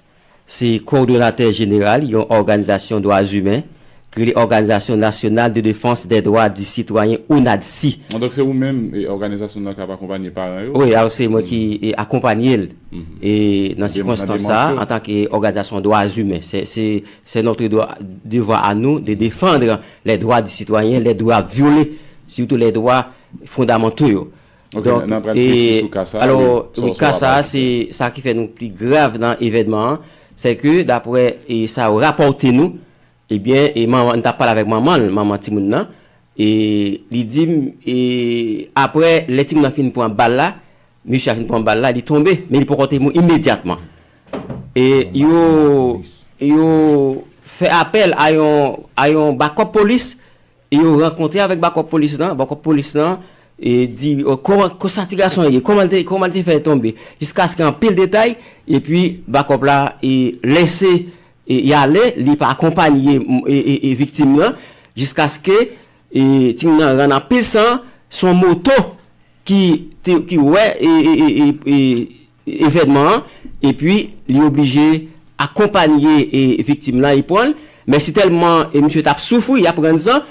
Se kowòdonatè jeneral yon òganizasyon dwa imen ki rele Organisation Nationale de Défense des Droits du Citoyen, ONADCI. Donk, se ou menm, e, òganizasyon nan k ap akonpanye paran yo? Wi, alò, se mwen ki, e, akonpanye l, e, nan sikonstans sa a, antanke òganizasyon dwa imen. C'est, c'est, c'est notre droit, devoir à nous de défendre les droits du citoyen, les droits violés, surtout les droits fondamentaux yo. Ok, donk, n a pral presi sou ka sa a, alò, wi, wi, ka sa a, se sa ki fè nou pi grav nan evènman an, se ke, daprè, e, sa yo rapòte nou, ebyen, e, manman, n t ap pale avèk manman l, manman timoun nan, e li di m, e, aprè, lè timoun nan fin pran bal la, mesye a fin pran bal la, li tonbe, men li poko te mouri imedyatman. E yo, yo fè apèl a yon, a yon bakòp polis, e yo rankontre avèk bakòp polis lan, bakòp polis lan, e di, o, kòman, kòman sa ti gason ye, kòman l te, kòman l te fè tonbe, jiskaske anpil detay, epi bakòp la, e, lese, e, y ale, li pa akonpanye, e, e, e, viktim lan, jiskaske, e, timoun nan rann anpil san, se yon moto ki te, ki wè, e, e, e, e, e, evènman an, epi li oblije akonpanye, e, viktim lan, li pran l, men si tèlman, e, misye t ap soufri, y ap rann san,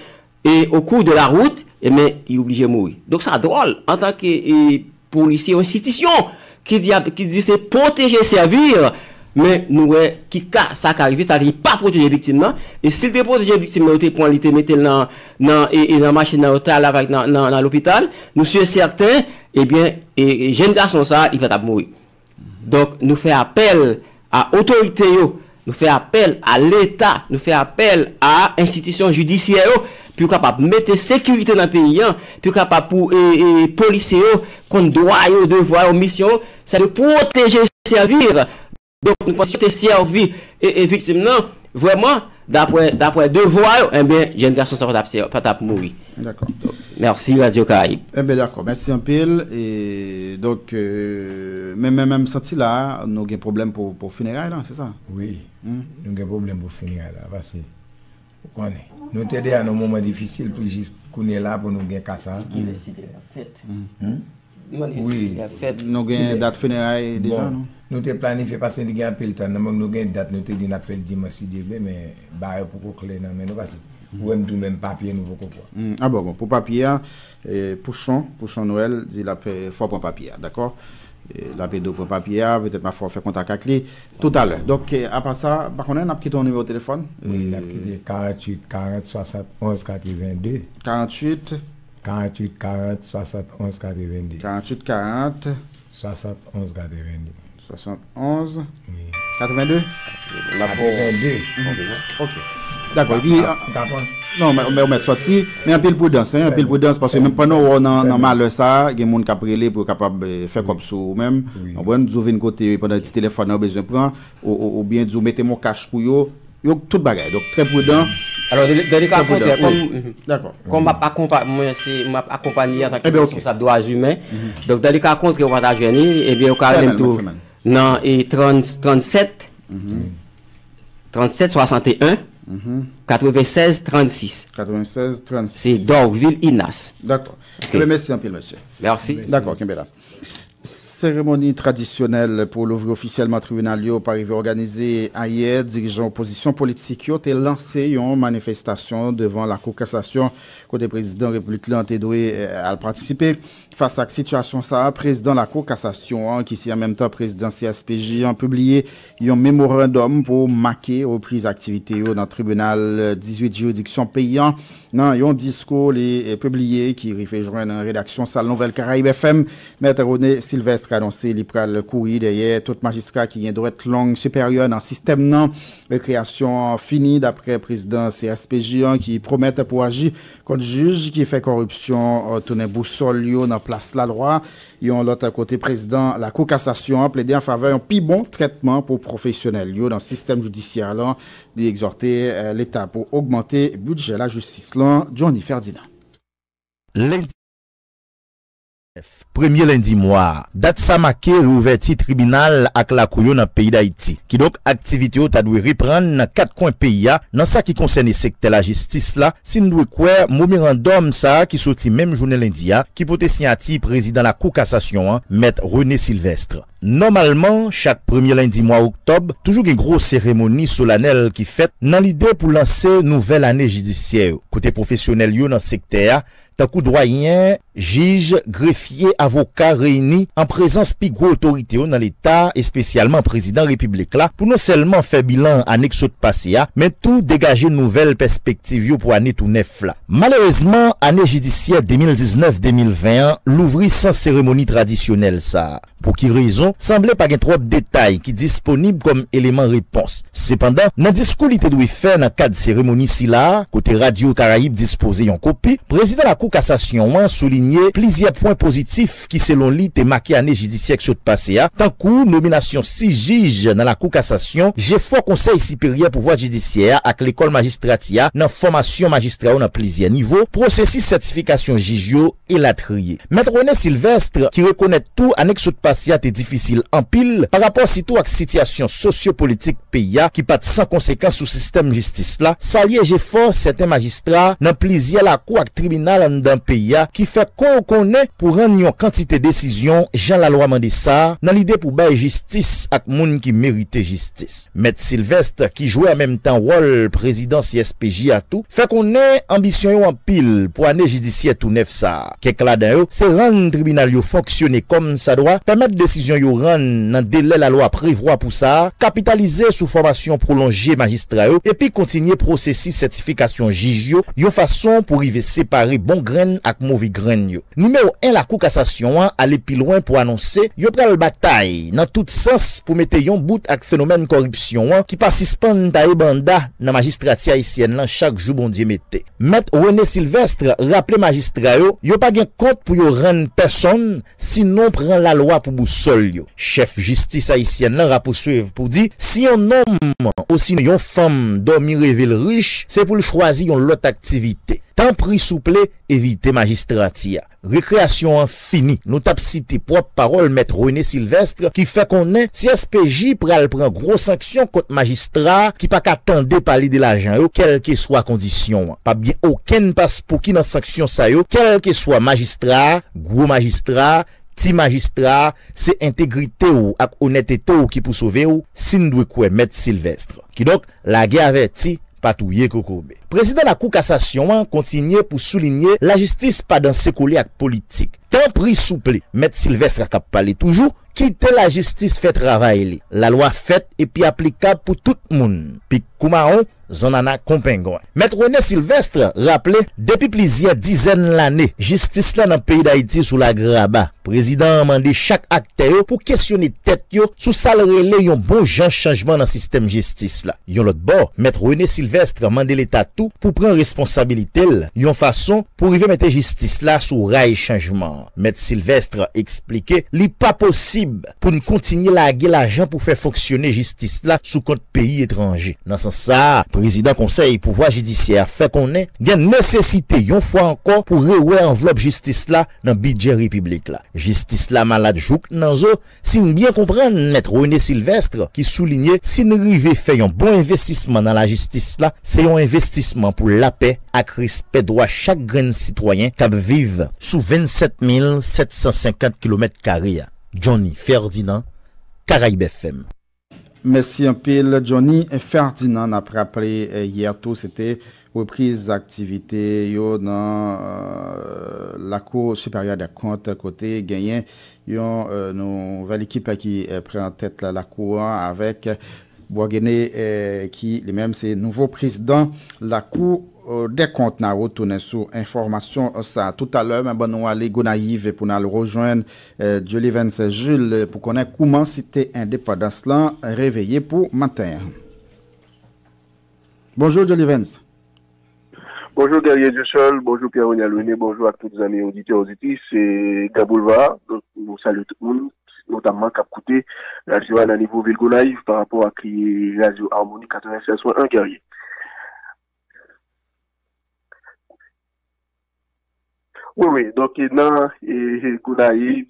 e, au cours de la route, e, men, li oblije mouri. Donk, sa dwòl, antanke, e, polisye, yon enstitisyon ki di, ki di se pwoteje, sèvi, men nou wè ki ka sa ka rive, sa li pa pwoteje viktim nan, e si l te pwoteje viktim nan, yo te pran li, te mete l nan, nan, e, e nan machin nan, yo t al avè l nan, nan, nan lopital, nou si e sèten, ebyen, e, e jèn gason sa a, li pa t ap mouri. Donk, nou fè apèl a otorite yo, nou fè apèl a Leta, nou fè apèl a enstitisyon jidisyè yo, pou yo kapab mete sekirite nan peyi an, pou yo kapab pou, e, e, polisye yo konn dwa yo, devwa yo, misyon yo, se de pwoteje, sèvi. Donk, nou panse yo te sèvi, e, e viktim nan, vrèman, daprè, daprè devwa yo, enben, jèn gason sa pa t ap sè-, pa t ap mouri. Dakò. Mèsi, Radio Caraïbes. Enben, dakò. Mèsi anpil. E, donk, euh, men, men, menm santi la, nou gen pwoblèm pou, pou fineray la, se sa? Wi. Hmm. Nou gen pwoblèm pou fineray la, paske, ou konnen, nou te deja nan moman difisil, pou jis kounye la, pou nou gen ka sa. Hmm. Wi. Nou gen dat fineray deja, non? Bon, nou te planifye, paske li gen anpil tan, nou menm nou gen dat, nou te di n ap fè l dimanch, si Dye vle, men bagay yo poko klè nan men nou, paske ou wè m tou menm papye nou poko pran. Hmm, ah bon, bon, pou papye a, e, Pouchon, Pouchon Nwèl, di l ap, e, fò pran papye a, dakò? E, l ap ede w pran papye a, petèt m ap fè w fè kontak ak li toutalè. Donk, e, apa sa, m pa konnen, n ap kite yon nimewo telefòn. Wi, n ap kite karanntuit karant swasannonz katrevenndè. Karanntuit. Karanntuit karant swasannonz katrevenndè. Karanntuit karant. Swasannonz katrevenndè. Swasannonz. Wi. Katrevenndè? Katrevenndè. Ok. Dakò, epi, non, men, men, ou mèt sòti, men anpil pridans, hein, anpil pridans, paske menm pandan w nan, nan malè sa, gen moun k ap rele pou yo kapab, eh, fè kòb sou ou menm. Wi. Konprann, di w vin kote yo pandan ti telefòn nan yo bezwen pran, ou, ou, oubyen di w mete m yon kach pou yo, yo tout bagay. Donk, trè pridan. Alò, dan, dan le ka kontrè, kòm, kòm m ap akonpa-, mwen, se, m ap akonpanye antanke responsab dwa imen. Donk, dan le ka kontrè, ou pa ta jwenn li, ebyen, ou ka rele m tou nan, e, trant, trannsèt, trannsèt swasanteyen, Katrevensèz trannsis. Katrevensèz trannsis. Se Dorvil Inas. Dakò. Enben, mèsi anpil, mesye. Mèsi. Dakò, kenbe la. Seremoni tradisyonèl pou louvri ofisyèlman tribinal yo pa rive òganize ayè. Dirijan opozisyon politik yo te lanse yon manifestasyon devan Lakou Kasasyon, kote prezidan repiblik lan te dwe, eh, al patisipe. Fas ak sitiyasyon sa a, prezidan Lakou Kasasyon an, ki se an menm tan prezidan C S P J an, pibliye yon memorandòm pou make repriz aktivite yo nan tribinal dizuit jiridiksyon peyi an. Nan yon diskou li, eh, pibliye ki rive jwenn redaksyon sal nouvèl Karayib F M, Mèt René Sylvestre anonse li pral kouri dèyè tout majistra ki gen dwèt long siperyè nan sistèm nan. Rekreyasyon an fini, daprè prezidan C S P J an, ki pwomèt pou aji kont jij ki fè kòripsyon, eh, tounen bousòl yo nan plas lalwa. Yon lòt kote, prezidan Lakou Kasasyon an plede an favè yon pi bon trètman pou pwofesyonèl yo nan sistèm jidisyè lan. Li egzòte, eh, Leta pou ogmante bidjè lajistis lan. Johnny Ferdinand. Lendi nèf, premye lendi mwa a, dat sa make reouvèti tribinal ak lakou yo nan peyi Dayiti. Kidonk, aktivite yo ta dwe reprann nan kat kwen peyi a, nan sa ki konsène sektè lajistis la, si n dwe kwè memorandòm sa a ki soti menm jounen lendi a, ki pote siyati prezidan Lakou Kasasyon an, Mèt René Sylvestre. Nòmalman, chak premye lendi mwa oktòb, toujou gen gwo seremoni solanèl ki fèt nan lide pou lanse nouvèl ane jidisyè yo, kote pwofesyonèl yo nan sektè a, tankou dwayen, jij, grefye, avoka, reyini an prezans pi gwo otorite yo nan Leta, espesyalman prezidan repiblik la, pou non sèlman fè bilan ane k sot pase a, men tou degaje nouvèl pèspektiv yo pou ane tou nèf la. Malerezman, ane jidisyè de mil diznèf de mil ven an louvri san seremoni tradisyonèl sa a. Pou ki rezon? Sanble pa gen twòp detay ki disponib kòm eleman repons. Sepandan, nan diskou li te dwe fè nan kad seremoni sila a, kote Radyo Karayib dispoze yon kopi, prezidan Lakou Kasasyon an soulinye plizyè pwen pozitif ki, selon li, te make ane jidisyè k sot pase a, tankou nominasyon sis jij nan Lakou Kasasyon, jefò Konsèy Siperyè Pouvwa Jidisyè a ak Lekòl Majistrati a nan fòmasyon majistra yo nan plizyè nivo, pwosesis sètifikasyon jij yo, elatriye. Mèt René Sylvestre, ki rekonèt tou ane k sot pase a te difisil anpil parapò sitou ak sitiyasyon sosyopolitik peyi a ki pa t san konsekans sou sistèm jistis la, salye jefò sèten majistra nan plizyè lakou ak tribinal anndan peyi a ki fè kò yo konnen pou rann yon kantite desizyon jan lalwa mande sa a, nan lide pou bay jistis ak moun ki merite jistis. Mèt Sylvestre, ki jwe an menm tan wòl prezidan C S P J a tou, fè konnen anbisyon yo anpil pou ane jidisyè tou nèf sa a. Kèk ladan yo se rann tribinal yo fonksyone kòmsadwa, pèmèt desizyon yo rann nan delè lalwa prevwa pou sa a, kapitalize sou fòmasyon pwolonje majistra yo, epi kontinye pwosesis sètifikasyon jij yo yon fason pou rive separe bon grenn ak move grenn yo. Nimewo en Lakou Kasasyon an ale pi lwen pou anonse yo pral batay nan tout sans pou mete yon bout ak fenomèn kòripsyon an ki pa sispann taye banda nan majistrati ayisyèn lan chak jou Bondye mete. Mèt René Sylvestre raple majistra yo, yo pa gen kont pou yo rann pèsonn, sinon pran lalwa pou bousòl yo. Chèf jistis ayisyèn lan rapwoswev pou di, si yon nonm osinon yon fanm dòmi reve l rich, se pou l chwazi yon lòt aktivite. Tanpri souple, evite majistrati a. Rekreyasyon an fini. Nou t ap site pwòp pawòl Mèt René Sylvestre ki fè konnen C S P J pral pran gwo sanksyon kont majistra ki pa ka tande pale de lajan yo, kèlkeswa kondisyon an. P ap gen okenn paspouki nan sanksyon sa yo, kèlkeswa majistra a, gwo majistra a, ti majistra a, se entegrite w ak onètete w ki pou sove w, si n dwe kwè Mèt Sylvestre. Kidonk, lagè avèti, pa touye kokobe. Prezidan Lakou Kasasyon an kontinye pou soulinye lajistis pa danse kole ak politik. Tanpri souple, Mèt Sylvestre k ap pale toujou, kite lajistis fè travay li. Lalwa fèt epi aplikab pou tout moun. Pik kou mawon, zannana kon pengwen. Mèt René Sylvestre raple, depi plizyè dizèn lane, jistis la nan peyi Dayiti sou lagraba. Prezidan an mande chak aktè yo pou kesyone tèt yo sou sa l rele yon bon jan chanjman nan sistèm jistis la. Yon lòt bò, Mèt René Sylvestre mande Leta tou pou pran responsabilite l yon fason pou rive mete jistis la sou ray chanjman an. Mèt Sylvestre eksplike li pa posib pou n kontinye lage lajan pou fè fonksyone jistis la sou kont peyi etranje. Nan sans sa a, prezidan Konsèy Pouvwa Jidisyè a fè konnen gen nesesite yon fwa ankò pou rewè anvlòp jistis la nan bidjè repiblik la. Jistis la malad jouk nan zo, si n byen konprann Mèt René Sylvestre ki soulinye si n rive fè yon bon envestisman nan lajistis la, se yon envestisman pou lapè ak respè dwa chak grenn sitwayen k ap viv sou vennsèt mil sèt san senkant kilomèt kare a. Johnny Ferdinand, Karayib F M. Mèsi anpil, Johnny Ferdinand. N ap raple, eh, yè tou, se te repriz aktivite yo nan, eh, Lakou Siperyè dè Kont, kote genyen yon, eh, nouvèl ekip ki, eh, pran tèt lakou an avèk Bourguené, eh, ki li menm se nouvo prezidan Lakou, eh, dè Kont. N a retounen sou enfòmasyon sa a toutalè, men ban nou ale Gonayiv pou n al rejwenn, eh, Jolivens Jules pou konnen kouman site endepandans lan reveye pou maten an. Bonjou, Jolivens. Bonjou Guerrier Dieuseul, bonjou Pierre Reniel René, bonjou ak tout zanmi oditè oditris e Gran Boulva. Donk, nou salye tout moun, notamman k ap koute radyo a nan nivo vil Gonayiv pa rapò ak radyo Harmonie katrevennsèz pwen en Guerrier. Wi, wi, donk nan e, Gonayiv,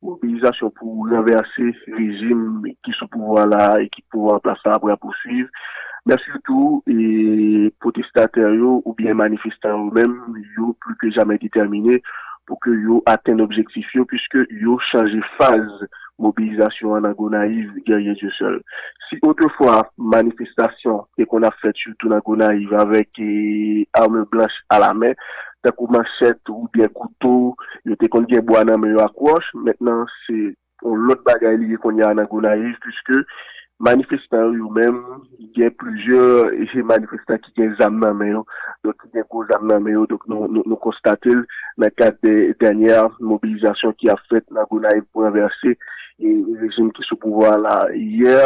mobilizasyon pou ranvèse rejim ki sou pouvwa la e ki pouvwa an plas la ap rapousuiv. Men sitou, e, pwotestatè yo oubyen manifestan yo menm, yo pli ke jamè detèmine pou ke yo atenn objektif yo, piske yo chanje faz mobilizasyon an nan Gonayiv, Guerrier Dieuseul. Si otrefwa, manifestasyon te konn ap fèt sitou nan Gonayiv avèk, e, arme blanch alamen, tankou manchèt oubyen kouto, yo te konn gen bwa nan men yo ak wòch, mentnan se yon lòt bagay li ye kounye a nan Gonayiv, piske manifestan yo menm, gen plizyè e, manifestan ki gen zam nan men yo, donk ki gen gwo zam nan men yo, donk nou, nou, nou konstate l nan kad de dènyè mobilizasyon ki ap fèt nan Gonayiv pou ranvèse e, rejim ki sou pouvwa la. Yè,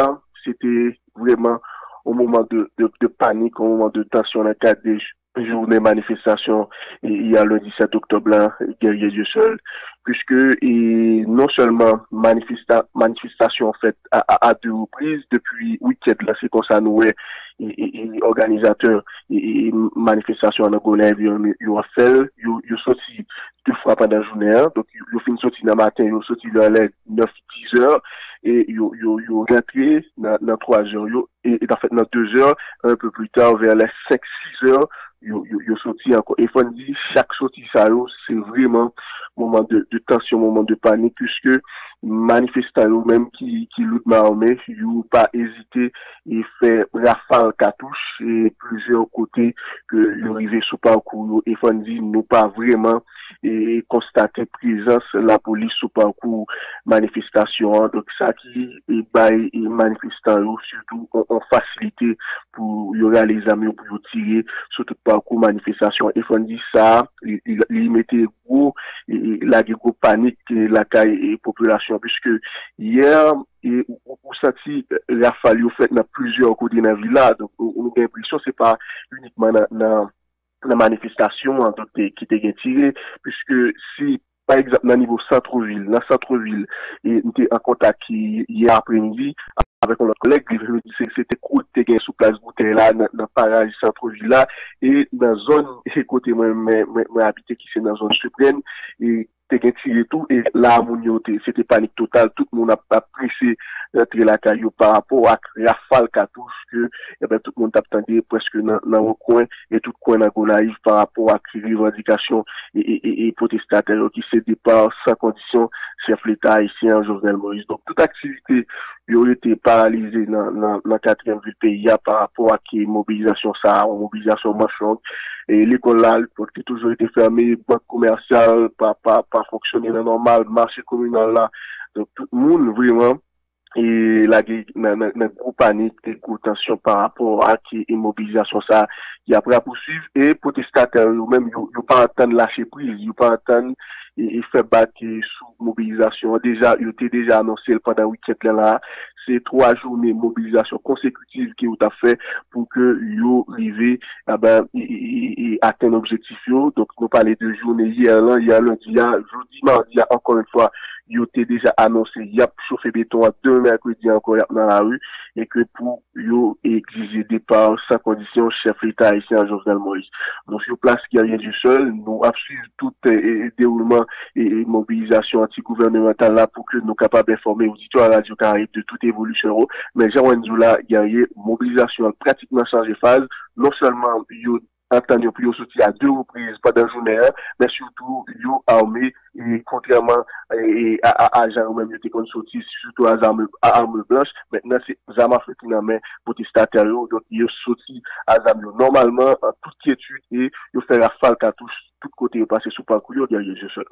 se te vrèman yon moman de, de, de panik, yon moman de tansyon nan kad de jounen manifestasyon e, yè lendi sèt oktòb la, Guerrier Dieuseul, piske e, non sèlman manifesta, manifestasyon an fèt a, a, a de repriz depi wikenn la, se konsa nou wè e, e, e, òganizatè e, e, manifestasyon an nan Gonayiv yo, yo ap fè l, yo, yo soti de fwa pandan jounen an, donk yo, yo fin soti nan maten, yo soti nan lè nèf, dizè, e yo, yo, yo rantre nan, nan twazè yo, e, e anfèt nan dezè, un peu plus tard, vers les cinq, six heures, yo, yo, yo soti ankò. E fò n di, chak soti sa yo, se vrèman moman de, de tansyon, moman de panik, piske manifestan yo menm ki, ki loudman ame, yo pa ezite e fè rafal katouch e plizyè kote ke yo rive sou pakou yo. E fò n di, nou pa vrèman e konstate prezans lapolis sou pakou manifestasyon an. Donk, sa ki e bay e manifestan yo sitou on, on fasilite pou yo rale zam yo, pou yo tire sou tout pakou manifestasyon an. E fò n di sa, li, li, li mete gwo, e, e lage gwo panik e lakay e popilasyon, piske yè e ou, ou, ou santi rafal yo fèt nan plizyè kote nan vil la. Donk, ou, ou gen enpresyon se pa inikman nan, nan nan manifestasyon an, donk, te, ki te gen tire, piske si, pa egzanp, nan nivo santvil, nan santvil, e m te an kontak yè apremidi avèk yon lòt kòlèg, li di se, se te kou te gen sou plas Boutèy la, nan, nan paraj santvil la, e nan zòn e kote mwen, mwen, mwen, mwen abite, ki se nan zòn Seprèn, e te gen tire tou, e la moun yo te, se te panik total, tout moun ap, ap prese rantre lakay yo pa rapò ak rafal katouch ke, ebyen, tout moun t ap tande prèske nan, nan yon kwen, e tout kwen nan Gonayiv pa rapò ak revandikasyon e, e, e, e pwotestatè yo ki se depa san kondisyon chèf leta ayisyen an, Jovenel Moïse. Donk, tout aktivite yo rete paralize nan, nan, nan katriyèm vil peyi a pa rapò ak mobilizasyon sa a, yon mobilizasyon manch long. E lekòl la, li te toujou rete fèmen, bank komèsyal pa, pa, pa fonksyone nan nòmal, mache kominal la. Donk, tout moun vrèman e lage nan, nan, nan gwo panik e gwo tansyon pa rapò ak e, e mobilizasyon sa a ki ap rapousuiv. E pwotestatè yo menm, yo, yo pa antann lache priz, yo pa antann e, e fè bak e sou mobilizasyon an. Deja, yo te deja anonse l pandan wikenn lan la. se twa jounen mobilizasyon konsekitiv ke yo t ap fè pou ke yo rive, enben, e, e, e, e atenn objektif yo. Donk, nou pale de jounen yè lan, yè lendi a, jodi madi a, ankò yon fwa, yo te deja anonse y ap chofe beton an, demen mèkredi ankò, y ap nan lari, e ke pou yo egzije depa san kondisyon chèf Leta ayisyen an, Jovenel Moïse. Nou sou plas Guerrier Dieuseul, nou ap swiv tout, e, e, dewoulman e, e, mobilizasyon anti-gouvènemantal la pou ke nou kapab enfòme oditè a Radyo Karayib de tout evolisyon yo. Men jan Wendy la, Guerrier, mobilizasyon an pratikman chanje faz. Non sèlman yo antann yo pou yo soti a de repriz pandan jounen an, men sitou yo ame, e kontrèman, e, e, a, a, a jan yo menm yo te konn soti, sitou a zam, a arm blanch, mentnan se zam afe ki nan men pwotestatè yo, donk yo soti a zam yo nòmalman, an tout kyetid, e yo fè rafal katouch tout kote yo pase sou pakou yo, Guerrier Dieuseul.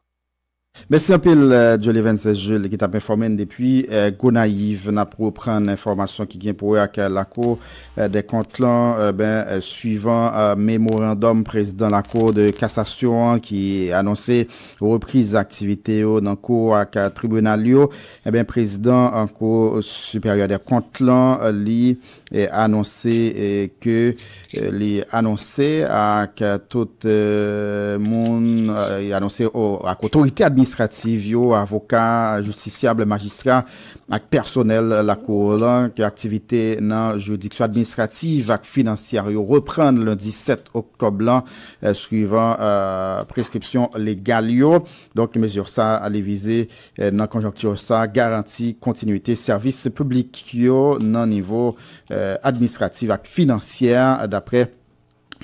Mèsi anpil, eh, Jolivens Jules, ki t ap enfòme n depi, eh, Gonayiv. N ap reprann enfòmasyon ki gen pou wè ak, eh, Lakou, eh, dè kont lan, eh, ben, eh, swivan, eh, memorandòm prezidan Lakou de kasasyon an ki anonse repriz aktivite yo nan kou ak, eh, tribinal yo. Eben, prezidan an Kou Siperyè dè Kont lan, eh, li, eh, anonse, eh, ke eh, li anonse ak, eh, tout, eh, moun, eh, li anonse o-, ak otorite administrativ yo, avoka, jistisyab, majistra ak pèsonèl Lakou lan ke aktivite nan jiridiksyon administrativ ak finansyè yo reprann lendi sèt oktòb lan, eh, swivan, eh, preskripsyon legal yo. Donk, mezi sa a li vize, eh, nan konjonkti sa, garanti kontinite sèvis piblik yo nan nivo, eh, administratif ak finansyè, daprè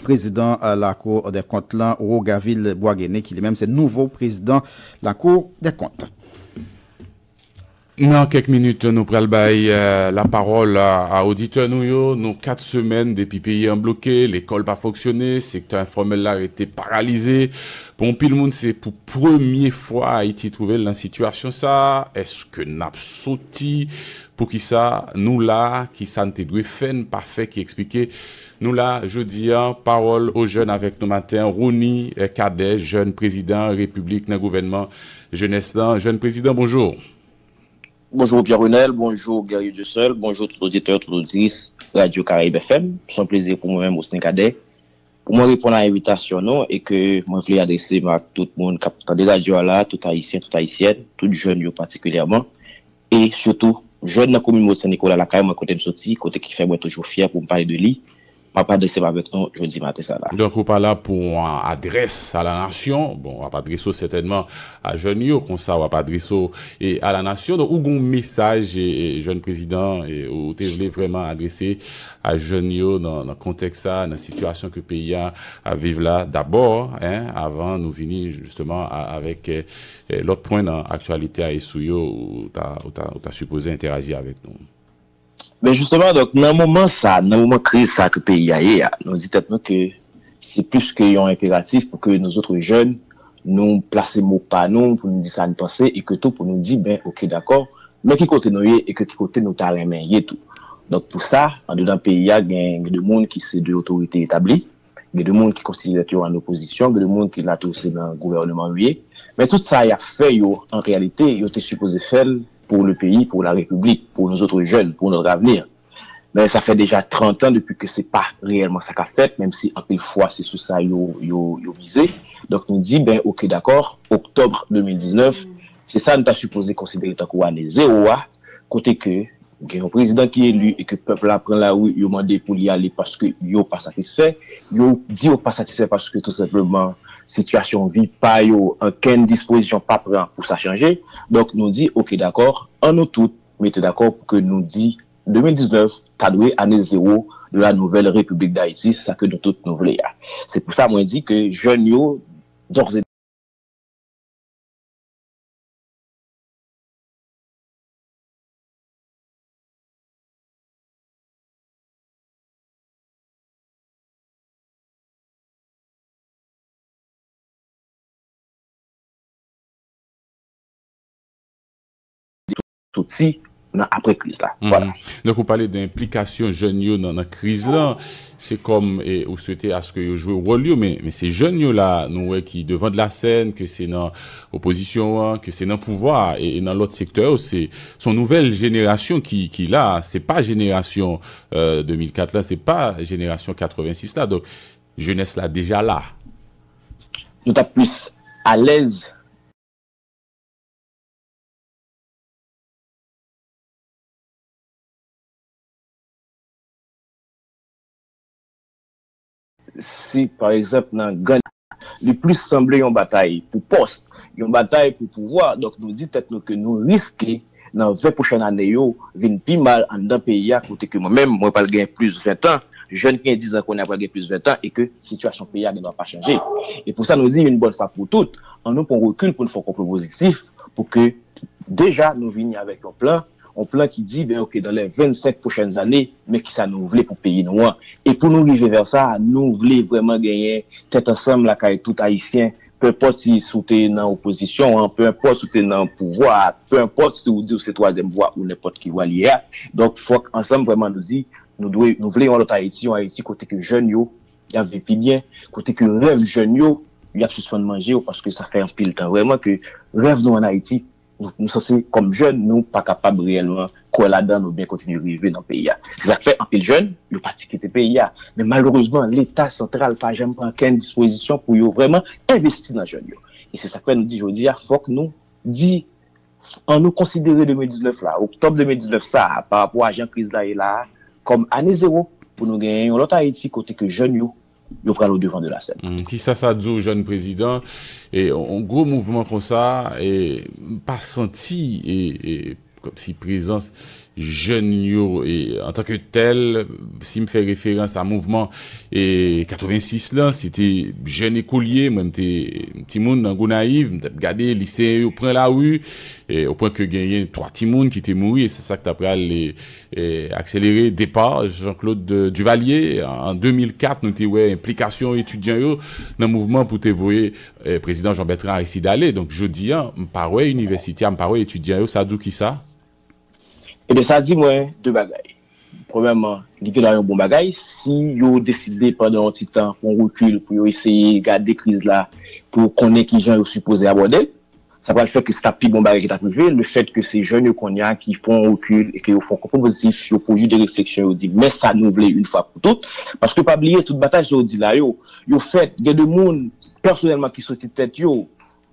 prezidan, eh, Lakou dè Kont lan, Rogavil Boisguéné, ki li menm se nouvo prezidan Lakou dè Kont. Nan kèk minit, nou pral bay, eh, lapawòl a, a oditè nou yo. Nou kat semèn depi peyi an bloke, lekòl pa fonksyone, sektè enfòmèl la rete paralize. Pou anpil moun, se pou premye fwa Ayiti twouve l nan sitiyasyon sa a. Èske n ap soti? Poukisa nou la? Kisa n te dwe fè, n pa fè, ki eksplike nou la jodi a? Pawòl o jèn avèk nou maten an, Rony, eh, Cadet, jèn prezidan Repiblik nan gouvènman jenès lan. Jèn prezidan, bonjou. Bonjou Pierre Renel, bonjou Guerrier Dieuseul, bonjou tout oditè, tout oditris Radyo Karayib F M. Se yon plezi pou mwen menm, Osnin Cadet, pou mwen reponn a envitasyon nou e ke mwen vle adrese m ak tout moun k ap tande radyo a la, tout Ayisyen, tout Ayisyèn, tout jèn yo patikilyèman, e sitou jèn nan komin Mòn Sen Nikola lakay mwen kote m soti, kote ki fè mwen toujou fyè pou m pale de li, m ap adrese m avèk nou jodi maten sa la. Donk, ou pa la pou yon adrès a la nasyon. Bon, w ap adrese w sètènman a jèn yo, konsa w ap adrese w, e, a la nasyon. Donk, ou gen yon mesaj, e, e, jèn prezidan, e, ou te vle vrèman adrese a jèn yo nan, nan kontèks sa, nan sitiyasyon ke peyi a ap viv la dabò, en, avan nou vini jisteman a, avèk, e, e, lòt pwen nan aktyalite a e sou yo ou ta, ou ta, ou ta sipoze entèyaji avèk nou. Men jisteman, donk, nan moman sa, nan moman kriz sa ke peyi a ye a, nou di tèt nou ke se plis ke yon enperatif pou ke nou zòt jèn, nou plase mo pa nou, pou nou di sa nou panse, e ke tou pou nou di, ben, oke, dakò, men ki kote nou ye e ke ki kote nou ta renmen ye tou. Donk, pou sa, andedan peyi a, gen, gen de moun ki se de otorite etabli, gen de moun ki konsidere tèt yo an opozisyon, gen de moun ki la tou se nan gouvènman yo ye. Men tout sa y ap fè yo, an reyalite, yo te sipoze fè l pou le peyi, pou la repiblik, pou nou zòt jèn, pou nòt avni. Men sa fè deja trant an depi ke se pa reyèlman sa k ap fèt, menm si anpil fwa se sou sa yo, yo, yo mize. Donk nou di, ben, oke, dakò, oktòb de mil diznèf, se sa nou ta sipoze konsidere tankou ane zewo a, kote ke gen yon prezidan ki eli e ke pèp la pran lari, yo mande pou li ale paske yo pa satisfè. Yo di yo pa satisfè paske tou senpleman sitiyasyon vi pa yo, ankenn dispozisyon pa pran pou sa chanje. Donk nou di, oke, dakò, ann nou tout mete dakò pou ke nou di de mil diznèf ta dwe ane zewo de la nouvelle République d'Haïti, sa ke nou tout nou vle a. Se pou sa mwen di ke jèn yo, dòz e soti nan apre kriz la. Vwala. Donk, ou pale de enplikasyon jèn yo nan, nan kriz lan. Se kòm, e, ou swete aske yo jwe wòl yo, men, men se jèn yo la, nou wè ki devan de la sèn, ke se nan opozisyon an, ke se nan pouvwa a, e, e nan lòt sektè yo, se, se yon nouvèl jenerasyon ki, ki la. Se pa jenerasyon, e, de mil kat la, se pa jenerasyon katrevensis la. Donk, jenès la deja la. Nou t ap plis alèz si, pa egzanp, nan gang, li plis sanble yon batay pou pòs, yon batay pou pouvwa. Donk, nou di tèt nou ke nou riske, nan ven pwochèn ane yo, vin pi mal anndan peyi a, kote ke mwen menm, mwen pral gen plis ven tan, jèn ki gen diz an kounye a pral gen plis ven tan, e ke sitiyasyon peyi a gendwa pa chanje. E pou sa, nou di, yon bòn fwa pou tout, ann nou pran rekil pou n fè yon konplo pozitif, pou ke deja nou vini avèk yon plan, yon plan ki di, ben, oke, dans les vingt-cinq prochaines années, men kisa nou vle pou peyi nou an. E pou nou rive vè sa, nou vle vrèman genyen tèt ansanm lakay tout Ayisyen, pe enpòt si, si w te nan opozisyon an, pe enpòt si w te nan pouvwa a, pe enpòt si w di w se twazyèm vwa ou nenpòt ki vwa li ye a. Donk, fòk ansanm vrèman nou di, nou dwe, nou vle yon lòt Ayiti, yon Ayiti kote ke jèn yo, y ap viv pi byen, kote ke rèv jèn yo, y ap sispann manje yo, paske sa fè anpil tan vrèman ke rèv nou ann Ayiti, nou, nou sanse, kòm jèn, nou pa kapab reyèlman kwè ladan l oubyen kontinye rive nan peyi a. Se sa k fè anpil jèn, yo pati kite peyi a. Men malerezman, Leta santral pa janm pran okenn dispozisyon pou yo vrèman envesti nan jèn yo. E se sa k fè nou di jodi a, fòk nou di, ann nou konsidere de mil diznèf la, oktòb de mil diznèf sa a, pa rapò a jan kriz la ye la a, kòm ane zewo, pou nou genyen yon lòt Ayiti kote ke jèn yo, yo pral odevan de la sèn. Hmm, kisa sa di w, jèn prezidan? E yon gwo mouvman konsa, e m pa santi, e, e, kòmsi prezans jèn yo, e, antanke tèl, si m fè referans a mouvman, e, katrevensis lan, se te jèn ekolye, mwen m te timoun nan Gonayiv, m t ap gade liseyen yo pran lari, e, o pwen ke genyen twa timoun ki te mouri, e se sa k ta pral, e, e, akselere depa Jean-Claude Duvalier an de mil kat, nou te wè enplikasyon etidyan yo nan mouvman pou te voye, e, prezidan Jean Bertrand Aristide ale. Donk, jodi a, m pa wè inivèsite a, m pa wè etidyan yo, sa di w kisa? Ebyen, sa di mwen de bagay. Premyèman, li genlè yon bon bagay. Si yo deside pandan yon ti tan pran rekil pou yo eseye gade kriz la, pou yo konnen kijan yo sipoze abòde l, sa pral fè ke se t ap pi bon bagay ki t ap rive. Lefèt ke se jèn yo kounye a ki pran rekil e ke yo fè yon konplo pozitif, yo pwodui de refleksyon, yo di, men sa nou vle yon fwa pou tout. Paske pa bliye, tout batay sa yo di la yo, yo fèt, gen de moun, pèsonèlman, ki soti tèt yo,